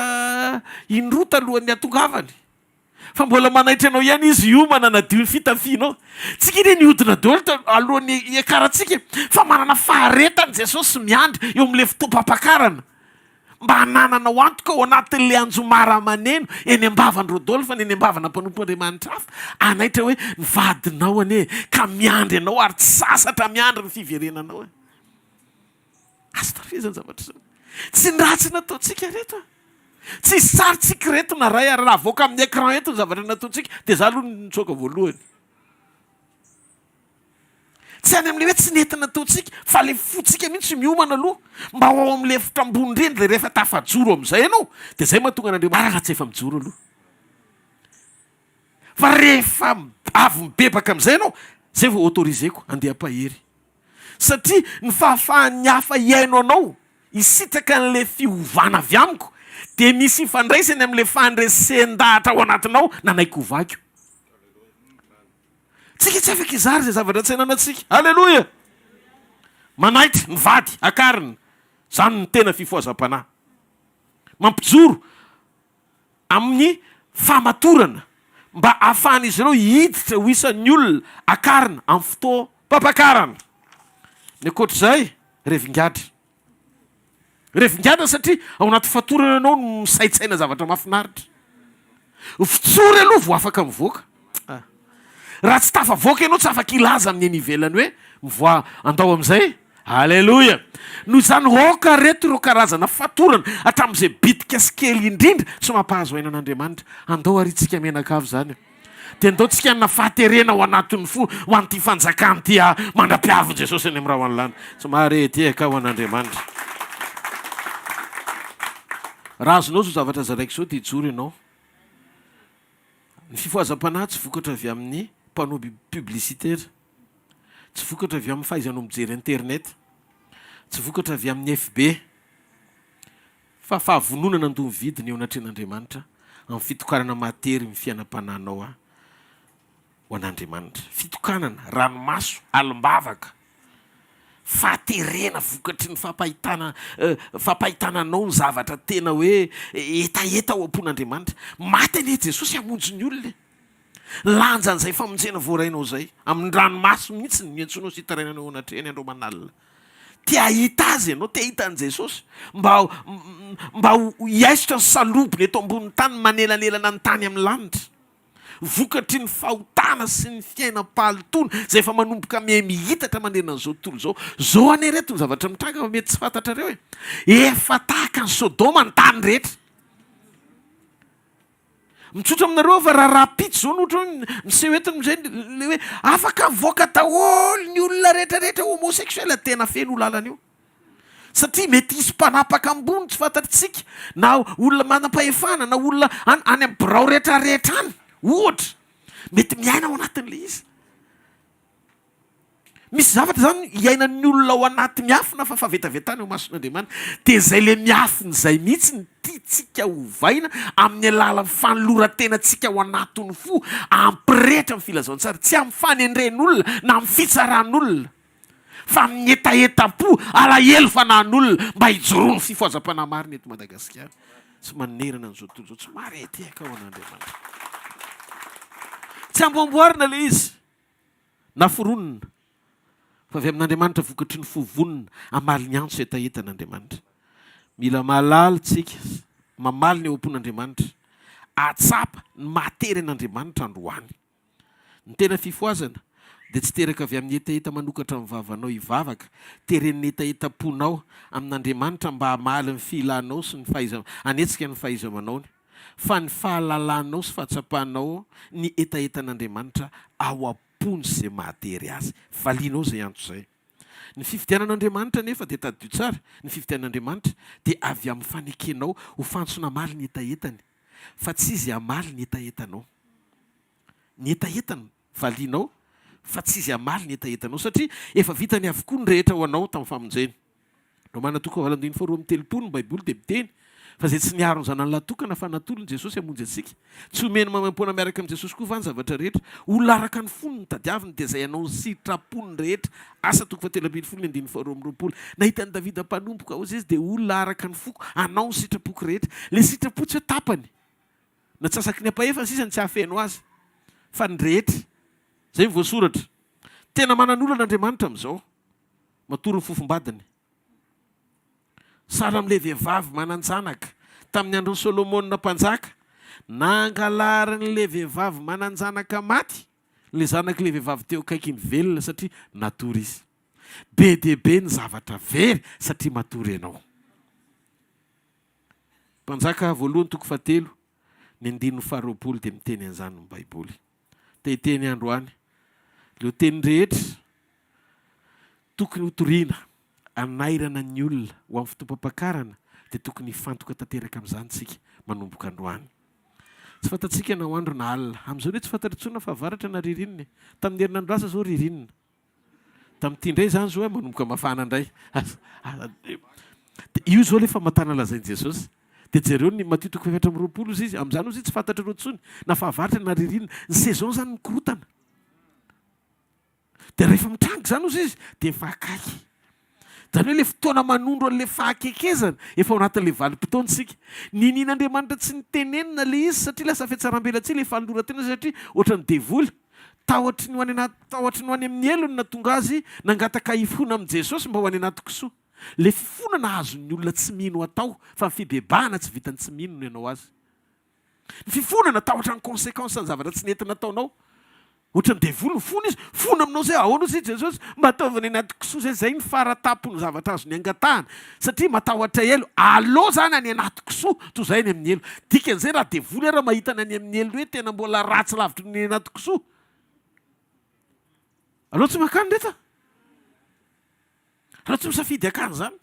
indroa talohan'ny hahatongavany. Fa mbola manaitra anao ihany izy hiomana hanadio ny fitafianao. Tsika anie nihodina daholo teo alohan'ny hiakarantsika e! Fa manana faharetana Jesosy miandry eo amin'ilay fotoam-pampakarana mba hanananao antoka ao anatin'ilay anjomara maneno eny am-bavan-dRodolphe na eny am-bavana mpanompon'Andriamanitra hafa hanaitra hoe ny vadinao anie ka miandry anao ary tsy sasatra miandry ny fiverenanao e! Aza tarifizana zavatra izany. Tsy ny ratsy nataontsika reto a. Tsisy sary tsika reto na ray ary raha avoaka amin'ny écran eto ny zavatra nataontsika dia za aloha no nitsoaka voalohany. Tsy any amin'ilay hoe tsy nety nataontsika fa ilay fontsika mihitsy miomana aloha mba ho ao amin'ilay efitra ambony indrindra dia rehefa tafajoro amin'izay ianao dia izay mahatonga an'Andriamanitra raha tsy efa mijoro aloha. Fa rehefa avy mibebaka amin'izay ianao izay vao autoriseko handeha hampahery. Satria ny fahafahan'ny hafa hihaino anao, hisitraka an'ilay fiovana avy amiko, dia misy ifandraisany amin'ilay fandresen-dahatra ao anatinao nanaiky hovako. Tsika tsy afaka hizara izay zavatra tsy ananantsika. Aleloia! Manaitra ny vady akarina. Izany no tena fifohazam-panahy. Mampijoro amin'ny fahamatorana mba hahafahan'izy ireo hiditra ho isan'ny olona akarina amin'ny fotoam-pampakarana. Ny ankoatr'izay, revin-gadra. Revin-gadra satria ao anaty fatorana ianao no misaintsaina zavatra mahafinaritra. Vitsory aloha vao afaka mivoaka. Raha tsy tafavoaka ianao tsy afaka hilaza amin'ny eny ivelany hoe mivoaha andao amin'izay. Aleloia! Noho izany aoka reto ireo karazana fatorana hatramin'izay bitika sy kely indrindra tsy mampahazo aina an'Andriamanitra. Andao ary itsika mianakavy izany. Dia andao tsika hanana fahaterena ao anatin'ny fo ho an'ity fanjakana ity aho mandra-piavin'i Jesosy any amin'ny rahona lanitra. Tsy mahare tehaka ho an'Andriamanitra. Raha azonao izao zavatra zaraiko izao dia hijoro ianao. Ny fifohazam-panahy tsy vokatra avy amin'ny panneau publicitaire, tsy vokatra avy amin'ny fahaizanao mijery internet, tsy vokatra avy amin'ny FB, fa fahavononana handoa ny vidiny eo anatrehan'Andriamanitra amin'ny fitokanana mahatery ny fiainam-panahinao ho an'Andriamanitra. Fitokanana, ranomaso, alim-bavaka. Fahaterena vokatry ny fampahitana fampahitana anao ny zavatra tena hoe hetaheta ao am-pon'Andriamanitra. Maty anie Jesosy hamonjy ny olona e! Lanjan'izay famonjena voarainao izay, amin'ny ranomaso mihitsy no miantsoanao sy itarainanao eo anatrehany andro aman'alina. Te hahita Azy ianao, te hahita an'i Jesosy, mba mba ho hiaisotra ny salobony eto ambonin'ny tany manelanelana ny tany amin'ny lanitra. Vokatry ny fahotana sy ny fiainam-pahalotoana izay efa manomboka miha-mihitatra manerana an'izao tontolo izao. Izao anie reto ny zavatra mitranga fa mety tsy fantatrareo e! Efa tahaka an'i Sodoma ny tany rehetra. Mitsotra aminareo aho fa raha rahampitso izao no ohatra hoe miseho eto amin'izay le hoe afaka mivoaka daholo ny olona rehetra rehetra homosexuel, tena feno io lalana io. Satria mety hisy mpanapaka ambony tsy fantatritsika, na olona manam-pahefana, na olona any any amin'ny birao rehetrarehetra any, ohatra, mety miaina ao anatin'ilay izy. Misy zavatra izany iainan'ny olona ao anaty miafina fa fahavetavetana eo imason'Andriamanitra. Dia izay ilay miafina izay mihitsy no tiantsika hovaina amin'ny alalan'ny fanoloran-tenantsika ao anatin'ny fo, hampirehitra ny filazantsara, tsy amin'ny fanendren'olona na amin'ny fitsaran'olona. fa amin'ny hetahetam-po, alahelo fanahin'olona mba hijoroan'ny fifohazam-panahy marina eto Madagasikara sy manerana an'izao tontolo izao. Tsy maharetehaka ho an'Andriamanitra. Tsy amboamboarina ilay izy na foronina fa avy amin'Andriamanitra vokatry ny fo vonona hamaly ny antso hetahetan'Andriamanitra. Mila mahalala isika, mamaly ny ao am-pon'Andriamanitra, hahatsapa ny mahatery an'Andriamanitra androany. Ny tena fifohazana dia tsy teraka avy amin'ny hetaheta manokatra ny vavanao hivavaka, teren'ny hetahetam-ponao amin'Andriamanitra mba hamaly ny filanao sy ny fahaiza hanetsika ny fahaiza-manaony, fa ny fahalalanao sy fahatsapanao ny hetahetan'Andriamanitra ao am-pony sy izay mahatery azy. Valianao izay antso izay. Ny fifidianan'Andriamanitra anefa dia tadidio tsara, ny fifidianan'Andriamanitra dia avy amin'ny fanekenao ho fantsona hamaly ny hetahetany, fa tsy izy hamaly ny hetahetanao. Ny hetahetany valianao, fa tsy izy hamaly ny hetahetanao, satria efa vitany avokoa ny rehetra ho anao tamin'ny famonjeny. Romana toko 8:32 ny Baiboly dia miteny fa izay tsy niaro ny zanany lahy tokana fa natolony Jesosy hamonjy antsika, tsy homeny maimaimpoana miaraka amin'i Jesosy koa va ny zavatra rehetra? Olona araka ny fony no tadiaviny dia izay hanao ny sitrapony rehetra. Asa toko fahatelo ambin'ny folo ny andininy faharoa amby roapolo. Nahita an'i Davida mpanompoko aho hozy izy dia olona araka ny foko hanao ny sitrapoko rehetra. Ilay sitrapo tsy hoe tapany. Ny antsasaky ny ampahefany sisa no tsy hahafeno azy, fa ny rehetra. Izay no voasoratra. Tena manan'olana Andriamanitra amin'izao. Matory ny fofombadiny. Sahala amin'ilay vehivavy manan-janaka tamin'ny andron'i Solomona Mpanjaka, nangalarin'ilay vehivavy manan-janaka maty ilay zanak'ilay vehivavy teo akaikiny velona satria natory izy. Be dia be ny zavatra very satria matory ianao. Mpanjaka voalohany toko fahatelo, ny andininy faharoapolo dia miteny an'izany ny Baiboly. Te hiteny androany ireo teny rehetra tokony hotorina hanairana ny olona ho amin'ny fotoam-pampakarana dia tokony hifantoka tanteraka amin'izany isika manomboka androany. Tsy fantatsika na ho andro na alina. Amin'izao anie tsy fantatra intsony na fahavaratra na ririnina e. Tamin'ny herinandro lasa izao ririnina. Tamin'ity indray izany izao manomboka mafana indray. Dia io izao ilay famantarana lazain'i Jesosy. Dia jereo ny Matio toko fahefatra amby 20 hozy izy, amin'izany hozy izy tsy fantatrareo intsony na fahavaratra na ririnina. Ny saison izany mikorotana. Dia rehefa mitranga izany hozy izy dia efa akaiky. Izany hoe ilay fotoana manondro an'ilay fahakekezana, efa ao anatin'ilay vanim-potoana isika. Ninian'Andriamanitra tsy nitenenina ilay izy satria lasa fihatsarambelatsihy ilay fanoloran-tena satria ohatran'ny devoly. Tahotry ny ho any anaty, tahotry ny ho any amin'ny helo no nahatonga azy nangataka hifona amin'i Jesosy mba ho any anaty kisoa. Ilay fifonana azon'ny olona tsy mino atao fa ny fibebahana tsy vitan'ny tsy mino no ianao azy. Ny fifonana tahotra ny consequence ny zavatra tsy nety nataonao. Ohatran'ny devoly mifona izy, mifona aminao zay, ahoana ozy i Jesosy? Mba ataovy any anaty kisoa zay, zay ny faratapon'ny zavatra azony angatahana, satria matahotra helo, aleo zany any anaty kisoa toy izay any amin'ny helo. Dikan'izay raha devoly ara mahita ny any amin'ny helo hoe tena mbola ratsy lavitry ny any anaty kisoa, aleo tsy mankany reto a! Raha tsy misafidy hakany izany.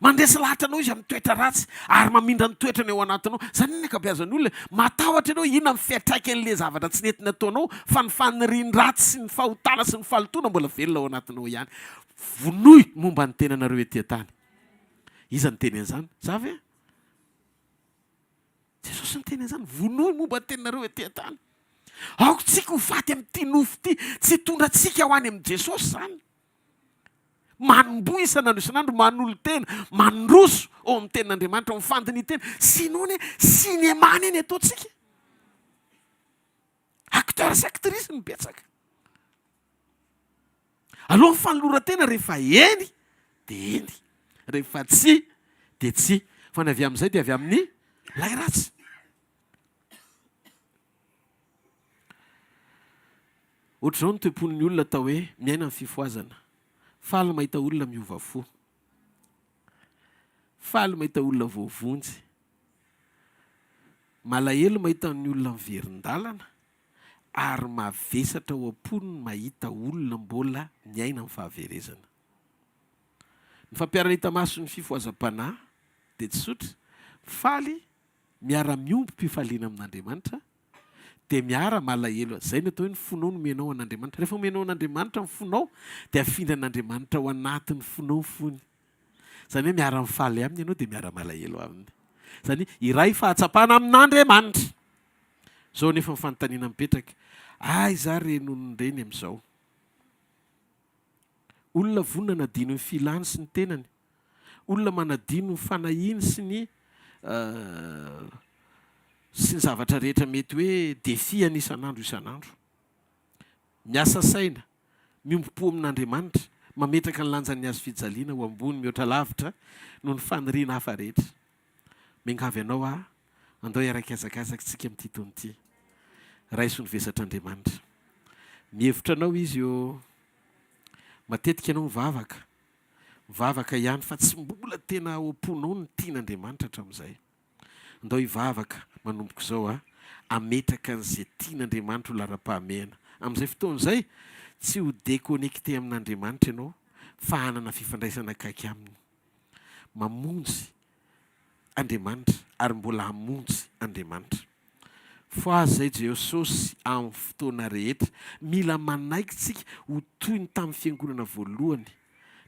Mandresy lahatra anao izy amin'ny toetra ratsy ary mamindra ny toetrany ao anatinao. Izany ny ankabeazan'ny olona e. Matahotra ianao inona ny fiantraikan'ilay zavatra tsy nety nataonao fa ny fanirian-dratsy sy ny fahotana sy ny fahalotoana mbola velona ao anatinao ihany. Vonoy momba ny tenanareo ety an-tany. Iza niteny an'izany? Za ve? Jesosy niteny an'izany, vonoy momba ny teninareo ety an-tany. Aoka tsika ho faty amin'ity nofo ity, tsy hitondra antsika ho any amin'i Jesosy izany. Manomboha isan'andro isan'andro, manolo-tena, mandroso ao amin'ny tenin'Andriamanitra, ao amin'ny fandinihan-tena. Sinon anie, cinéma anie ny ataontsika. Acteur sy actrice no betsaka. Aleo ny fanoloran-tena rehefa eny dia eny, rehefa tsia dia tsia. Fa ny avy amin'izay dia avy amin'ny lay ratsy. Ohatr'izao ny toe-pon'ny olona atao hoe miaina ny fifohazana. Faly mahita olona miova fo. Faly mahita olona voavonjy. Malahelo mahita ny olona miverin-dalana. Ary mavesatra ao am-pony ny mahita olona mbola miaina amin'ny fahaverezana. Ny fampiharana hita maso ny fifohazam-panahy dia tsotra, faly miara-miombom-pifaliana amin'Andriamanitra, dia miara-malahelo. Izay no atao hoe ny fonao no omenao an'Andriamanitra. Rehefa omenao an'Andriamanitra ny fonao, dia afindran'Andriamanitra ao anatin'ny fonao ny fony. Izany hoe miara-mifaly aminy ianao dia miara-malahelo aminy. Izany hoe iray fahatsapana amin'Andriamanitra. Izao anefa ny fanontaniana mipetraka, aiza ary ireny olona ireny amin'izao? Olona vonona hanadino ny filany sy ny tenany, olona manadino ny fanahiany sy ny sy ny zavatra rehetra mety hoe défi-any isan'andro isan'andro. Miasa saina, miombom-po amin'Andriamanitra, mametraka ny lanjan'ny hazo fijaliana ho ambony mihoatra lavitra noho ny faniriana hafa rehetra. Miangavy anao aho, andao hiara-kihazakazaka isika amin'ity taona ity. Raiso ny vesatr'Andriamanitra. Mihevitra anao Izy ô. Matetika ianao mivavaka, mivavaka ihany fa tsy mbola tena ao am-ponao ny tian'Andriamanitra hatramin'izay. Andao hivavaka manomboka izao a, hametraka an'izay tian'Andriamanitra ho laharam-pahamehana. Amin'izay fotoana izay, tsy ho déconnecté amin'Andriamanitra ianao fa hanana fifandraisana akaiky Aminy. Mamonjy Andriamanitra ary mbola hamonjy Andriamanitra. Fohaza izay Jeososy amin'ny fotoana rehetra. Mila manaiky tsika ho toy ny tamin'ny fiangonana voalohany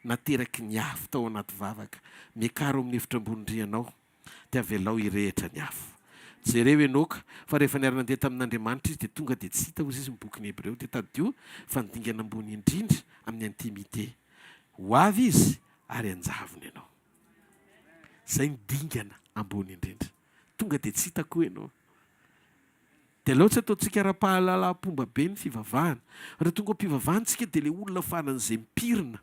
nateraky ny afo tao anaty vavaka. Miakara ao amin'ny efitra ambony rihana ao dia avelao hirehitra ny afo. Jereo Enoka fa rehefa niara-nandeha tamin'Andriamanitra izy dia tonga dia tsy hita hozy izy ny bokin'ny Hebreo dia tadidio fa ny dingana ambony indrindra amin'ny intimité. Ho avy izy ary hanjavona ianao. Izay ny dingana ambony indrindra. Tonga dia tsy hita koa ianao. Dia aleo tsy ataontsika ara-pahalalam-pomba be ny fivavahana. Raha tonga ao am-pivavahana isika dia ilay olona faran'izay mipirina.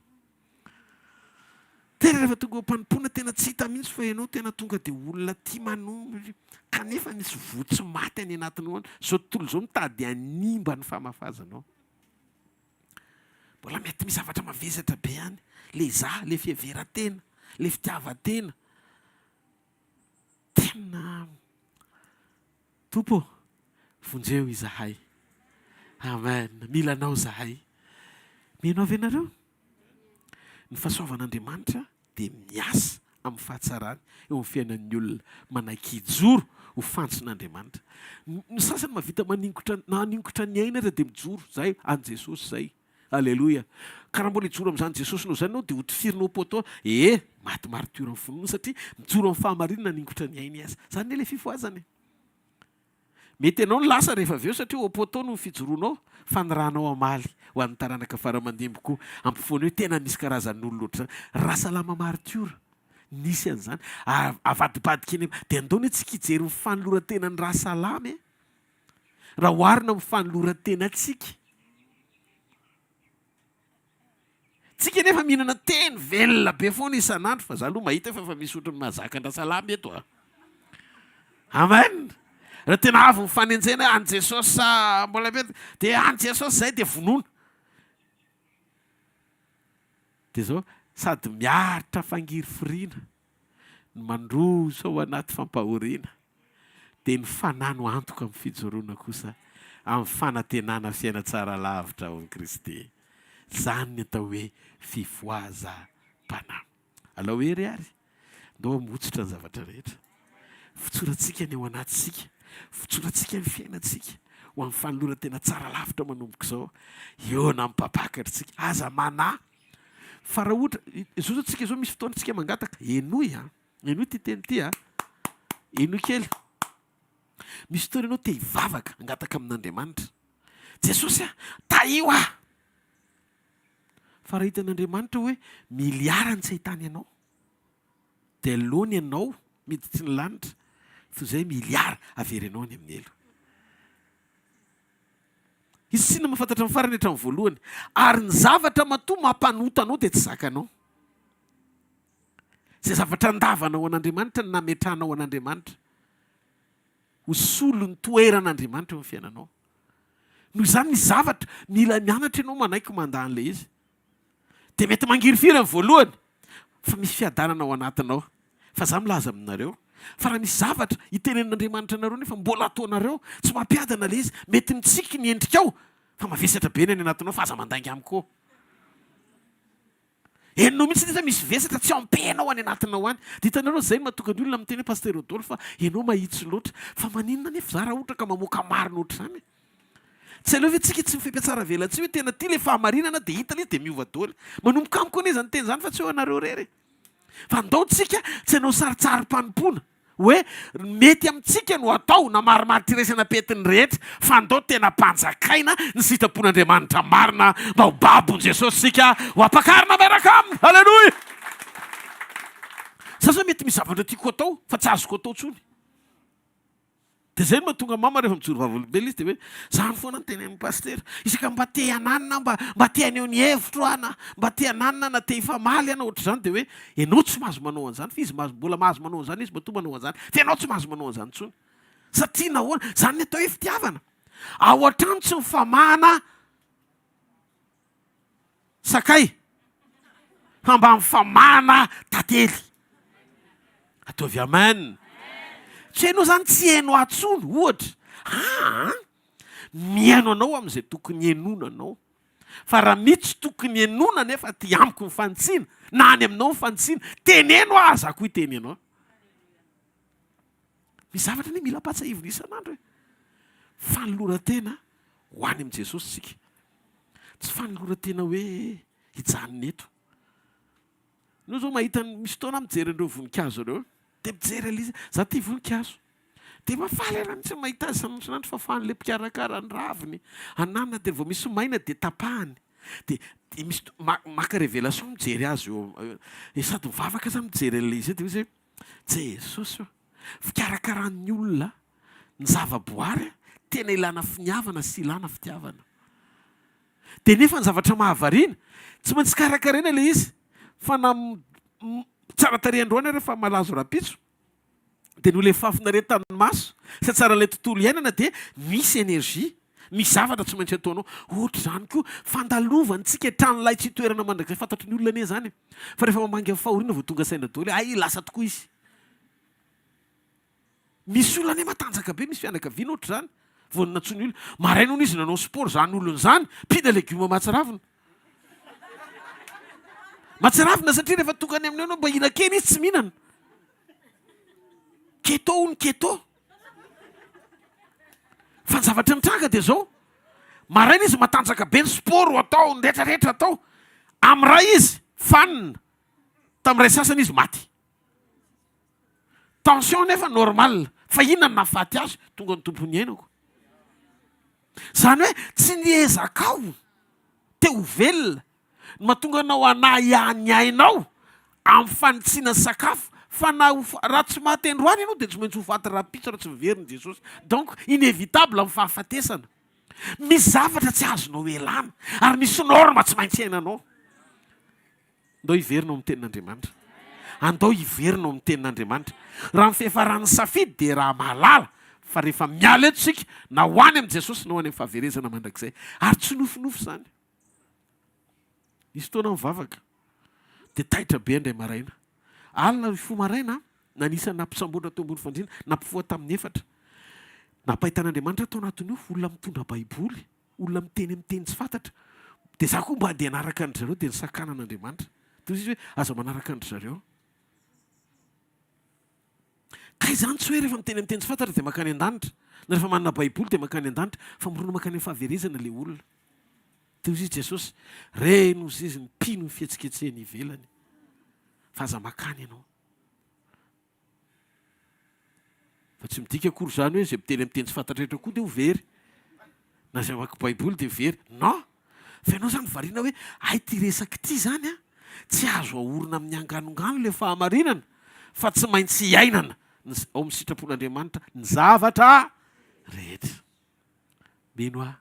Tena rehefa tonga ao am-panompoana tena tsy hita mihitsy fa ianao tena tonga dia olona tia manompo kanefa misy voa tsy maty any anatinao any. Izao tontolo izao mitady hanimba ny famafazanao. Mbola mety misy zavatra mavesatra be any. Le za, le fiheveran-tena, le fitiavan-tena. Tena Tompo ô, vonjeo izahay. Amen. Mila Anao izahay. Mino ahy ve nareo? Ny fahasoavan'Andriamanitra dia miasa amin'ny fahatsarany eo amin'ny fiainan'ny olona manaiky hijoro ho fantson'Andriamanitra. Ny sasany mahavita maningotra na haningotra ny ainy aza dia mijoro, izay an'i Jesosy izay. Aleloia. Ka raha mbola hijoro amin'izany Jesosinao izany ianao dia hotifirinao poteau, ee, maty martiora amin'ny finoana satria mijoro amin'ny fahamarinana haningotra ny ainy aza. Izany anie ilay fifohazana e. Mety ianao no lasa rehefa avy eo satria au poteau no fijoroanao fa ny ranao hamaly ho an'ny taranaka fara aman-dimby koa ampofoany hoe tena misy karazan'olona ohatr'izany. Rasalama martiora. Nisy an'izany. Avadibadika eny dia andao anie tsika hijery ny fanoloran-tenan'i Rasalama e. Raha oharina amin'ny fanoloran-tenantsika. Tsika nefa mihinana teny velona be foana isan'andro fa za aloha mahita fa efa misy ohatran'ny mahazaka an-dRasalama eto a. Amen. Raha tena avy ny fanenjehana hoe an'i Jesosy sa mbola mety dia an'i Jesosy zay dia vonoina. Dia zao sady miaritra fangirifiriana no mandroso ao anaty fampahoriana dia ny fanahy no antoka amin'ny fijoroana kosa amin'ny fanantenana fiaina tsara lavitra ao amin'i Kristy. Izany ny atao hoe fifohazam-panahy. Alao hery ary, ndao hamotsotra ny zavatra rehetra. Fotsorantsika ny ao anatintsika, fotsorantsika ny fiainantsika ho amin'ny fanoloran-tena tsara lavitra manomboka izao. Eo na mpampakatra isika, aza manahy fa raha ohatra, izao zao tsika izao misy fotoana tsika mangataka, henoy an! Henoy ity teny ity a! Henoy kely. Misy fotoana ianao te hivavaka, hangataka amin'Andriamanitra. Jesosy a, tahio aho! Fa raha hitan'Andriamanitra hoe miliara ny tsy ahitany anao, dia aleony ianao miditry ny lanitra toy izay miliara averinao any amin'ny helo. Izy tsinona mahafantatra ny farany hatramin'ny voalohany. Ary ny zavatra matoa mampanota anao dia tsy zakanao. Izay zavatra andavanao an'Andriamanitra no nametrahanao an'Andriamanitra ho solon'ny toeran'Andriamanitra eo amin'ny fiainanao. Noho izany misy zavatra mila mianatra ianao manaiky mandà an'ilay izy. Dia mety mangirifiry amin'ny voalohany fa misy fiadanana ao anatinao. Fa za milaza aminareo fa raha misy zavatra itenenan'Andriamanitra anareo nefa mbola ataonareo, tsy mampiadana ilay izy, mety mitsiky ny endrikao fa mavesatra be ny any anatinao fa aza mandainga amiko. Henonao mihitsy nefa misy vesatra tsy ampenao any anatinao any. Dia hitanareo izay no mahatonga ny olona miteny hoe Pasteur Rodolphe ianao mahitsy loatra. Fa maninona anefa za raha ohatra ka mamoaka marina ohatr'izany e? Tsy aleo ve tsika tsy mifampiatsara velatsihy hoe tena tia ilay fahamarinana dia hita ilay izy dia miova daholo. Manomboka amiko anie izany teny izany fa tsy hoe anareo irery e. Fa ndao tsika tsy hanao sarintsarim-panompoana. Hoe mety amintsika no atao na marimaritra iraisana petin'ny rehetra fa ndao tena ampanjakaina ny sitrapon'Andriamanitra marina mba ho babon'i Jesosy isika ho ampakarina miaraka aminy. Aleloia! Za zao mety misy zavatra tiako atao fa tsy azoko atao tsony. Dia zay no mahatonga mama rehefa mijoro vavolombelona izy dia hoe zany foana no tenenin'ny pasitera. Isaka mba te hananina aho, mba mba te haneho ny hevitro aho na mba te hananina na te hifamaly aho na ohatr'izany dia hoe ianao tsy mahazo manao an'izany fa izy mahazo mbola mahazo manao an'izany izy matoa manao an'izany fa ianao tsy mahazo manao an'izany intsony. Satria nahoana? Izany ny atao hoe fitiavana. Ao an-trano tsy mifamahana Sakay fa mba mifamahana tantely. Ataovy amen. Tsy hainao zany tsy haino ahy tsony ohatra. Aa mihaino anao amin'izay tokony henoina anao. Fa raha misy tsy tokony henoina nefa aty amiko ny fanitsiana na any aminao ny fanitsiana, teneno aho za koa hiteny anao. Misy zavatra anie mila ampahatsiahivina isan'andro e. Fanoloran-tena ho any amin'i Jesosy isika. Tsy fanoloran-tena hoe hijanona eto. Ianao izao mahita, misy fotoana aho mijery an'ireo voninkazo ireo, dia mijery an'ilay izy, za tia voninkazo. Dia mahafaly ahy mihitsy ny mahita azy isan'andro fafan'ilay mpikarakara ny raviny, ananana dia vao misy maina dia tapahany. Dia dia misy maka révélation mijery azy eo, sady mivavaka aza mijery an'ilay izy eo dia hoy izy hoe, Jesosy ô! Fikarakaran'ny olona ny zavaboary. Tena ilana finiavana sy ilana fitiavana. Dia nefa ny zavatra mahavariana, tsy maintsy karakaraina ilay izy fa na tsara tarehy androany ary fa malazo rahampitso, dia noho ilay fahafinaretan'ny maso sy hatsaran'ilay tontolo iainana dia misy énergie, misy zavatra tsy maintsy ataonao. Ohatr'izany koa, fandalovantsika tranolay tsy hitoerana mandrakizay, fantatry ny olona anie izany e! Fa rehefa mamangy amin'ny fahoriana vao tonga saina daholo hoe hay lasa tokoa izy. Misy olona anie matanjaka be, misy fianakaviana ohatr'izany, vao nantsoin'ny olona, maraina hono izy nanao sport, izany olona izany mpihina legioma mahatsiravina. Mahatsiravina satria rehefa tonga any aminy eo ianao mba hihinan-kena izy tsy mihinana. Keto hono keto. Fa ny zavatra mitranga dia izao, maraina izy matanjaka be, ny sport atao, ny rehetra rehetra atao, amin'ny iray izy fanina, tamin'ny iray sasany izy maty. Tension nefa normal, fa inona no nahafaty azy? Tonga ny tompon'ny ainako. Izany hoe tsy ny ezakao te ho velona no mahatonga anao hanahiahy ny ainao amin'ny fanitsiana sakafo fa na ho raha tsy maty androany ianao dia tsy maintsy ho faty rahampitso raha tsy miverina Jesosy. Donc inévitable amin'ny fahafatesana. Misy zavatra tsy azonao elana ary misy norme tsy maintsy iainanao. Andao hiverina ao amin'ny Tenin'Andriamanitra. Andao hiverina ao amin'ny Tenin'Andriamanitra. Raha ny fiafaran'ny safidy dia raha mahalala fa rehefa miala eto isika na ho any amin'i Jesosy na ho any amin'ny fahaverezana mandrakizay. Ary tsy nofinofy izany. Nisy fotoana aho nivavaka dia taitra be indray maraina. Alina hifoha maraina aho, nanisa nampisambotra teo ambony fandriana, nampifoha tamin'ny efatra. Nampahitan'Andriamanitra tao anatin'io olona mitondra Baiboly. Olona miteny amin'ny teny tsy fantatra. Dia za koa mba handeha hanaraka an-dry zareo dia nisakanan'Andriamanitra. Dia hoy izy hoe aza manaraka an-dry zareo. Ka izany tsy hoe rehefa miteny amin'ny teny tsy fantatra dia mankany an-danitra, na rehefa manana baiboly dia mankany an-danitra, fa mirona mankany amin'ny fahaverezana ilay olona. Dia hoy izy Jesosy, reny hozy izy ny mpino ny fihetsiketsehiny ivelany, fa aza mankany ianao. Fa tsy midika akory izany hoe izay miteny amin'ny teny tsy fantatra rehetra koa dia ho very. Na izay mamaky baiboly dia very. Non! Fa ianao izany variana hoe hay ity resaka ity izany an, tsy azo ahorina amin'ny anganongano ilay fahamarinana fa tsy maintsy iainana ny ao amin'ny sitrapon'Andriamanitra ny zavatra rehetra. Mino aho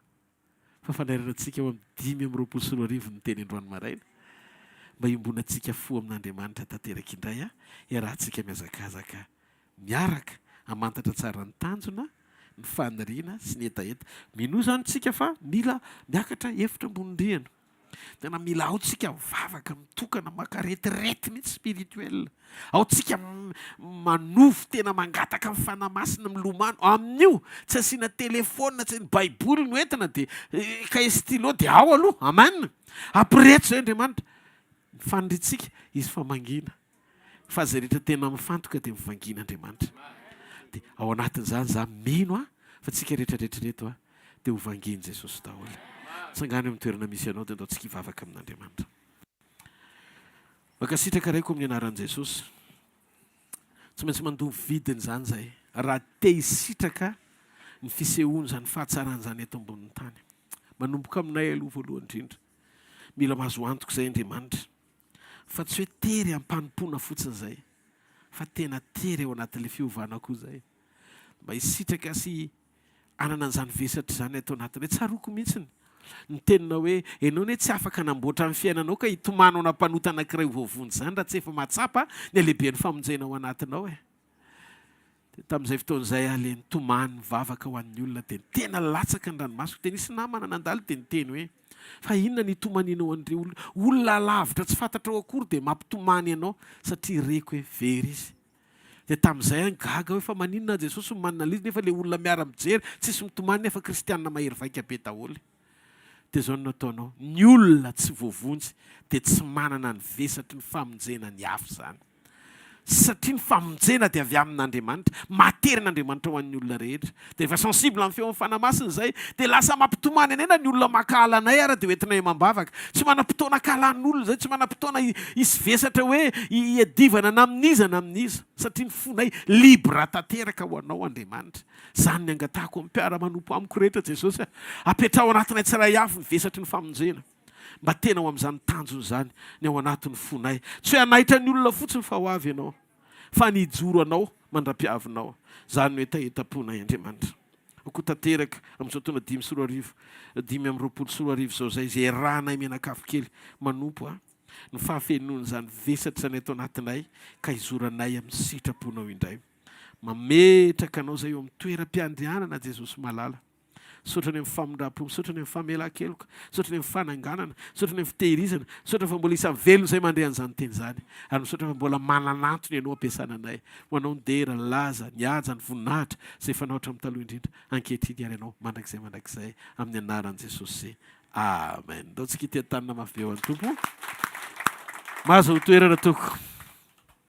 fa fanairana antsika ho amin'ny 2025 ny teny androany maraina, mba hiombonantsika fo amin'Andriamanitra tanteraka indray, hiarahantsika mihazakazaka miaraka hamantatra tsara ny tanjona, ny faniriana sy ny hetaheta. Minoa izany isika fa mila miakatra efitra ambony rihana. Tena mila ao tsika mivavaka mitokana maka retraite mihitsy spirituel. Ao tsika manovo tena mangataka ny fanahy masina milomano. Amin'io tsy asiana telephone tsy ny baiboly no entina dia cahier stylo dia ao aloha. Amen. Ampireto izay Andriamanitra. Ny faniriantsika izy fa mangina. Fa izay rehetra tena mifantoka dia mivangiana Andriamanitra. Dia ao anatin'izany za mino aho fa tsika rehetra rehetra ireto a dia ho vangian'i Jesosy daholo. Tsangano eo amin'ny toerana misy anao dia andao tsika hivavaka amin'Andriamanitra. Mankasitraka Raiko amin'ny anaran'i Jesosy. Tsy maintsy mandoa vidiny izany izahay raha te hisitraka ny fisehoan'izany fahatsarana izany eto ambonin'ny tany. Manomboka aminay aloha voalohany indrindra. Mila mahazo antoka izay Andriamanitra. Fa tsy hoe tery am-panompoana fotsiny izay, fa tena tery ao anatin'ilay fiovana koa izay. Mba hisitraka sy hanana an'izany vesatra izany ato anatinay. Tsaroako mihitsy ny teninao hoe, ianao anie tsy afaka hanamboatra ny fiainanao ka hitomany ho ana mpanota anankiray ho voavonjy izany raha tsy efa mahatsapa ny halehiben'ny famonjena ao anatinao e. Dia tamin'izay fotoana izay aho ilay nitomany nivavaka ho an'ny olona dia tena latsaka ny ranomasoko. Dia nisy namana nandalo dia niteny hoe, fa inona no itomanianao an'ireo olona? Olona lavitra tsy fantatrao akory dia mampitomany anao satria reko hoe very izy. Dia tamin'izay aho gaga hoe fa maninona aho Jesosy no manana an'ilay izy nefa ilay olona miara-mijery tsisy mitomany nefa kristianina mahery vaika be daholo. Dia izao no nataonao, ny olona tsy voavonjy dia tsy manana ny vesatry ny famonjena ny hafa izany. Satria ny famonjena dia avy amin'Andriamanitra, materin'Andriamanitra ho an'ny olona rehetra. Dia rehefa sensible amin'ny feon'ny Fanahy Masina izay, dia lasa mampitomany anay na ny olona mankahala anay ara dia hoentinay amam-bavaka. Tsy manam-potoana hankahalan'olona izay, tsy manam-potoana hisy vesatra hoe hiadivana na amin'iza na amin'iza. Satria ny fonay libre tanteraka ho Anao Andriamanitra. Izany ny angatahako amin'ny mpiara-manompo amiko rehetra Jesosy a! Apetraho anatinay tsiray avy ny vesatry ny famonjena. Mba tena ho amin'izany tanjona izany ny ao anatin'ny fonay. Tsy hoe hanaitra ny olona fotsiny fa ho avy Ianao, fa ny hijoro Anao mandra-piavinao. Izany no hetahetam-ponay, Andriamanitra. Aoka ho tanteraka amin'izao taona 2005, 2025 izao izay, izay iarahanay mianakavy kely manompo a, ny fahafenoan'izany vesatra izany ato anatinay ka hizoranay amin'ny sitraponao indray. Mametraka anao izay eo amin'ny toeram-piandrianana Jesosy malala. Misaotra ny amin'ny famindram-po, misaotra ny amin'ny famelan-keloka, misaotra ny amin'ny fananganana, misaotra ny amin'ny fitehirizana, misaotra fa mbola isan'ny velona izay mandre an'izany teny izany, ary misaotra fa mbola manana antony Ianao ampiasana anay. Ho Anao ny dera, ny laza, ny haja, ny voninahitra izay efa fanao hatramin'ny taloha indrindra, ankehitriny ary Ianao mandrakizay mandrakizay, amin'ny anaran'i Jesosy. Amen. Ndao tsika hiteha-tanana mafy be ho an'ny Tompo. Mahazo toerana tompoko.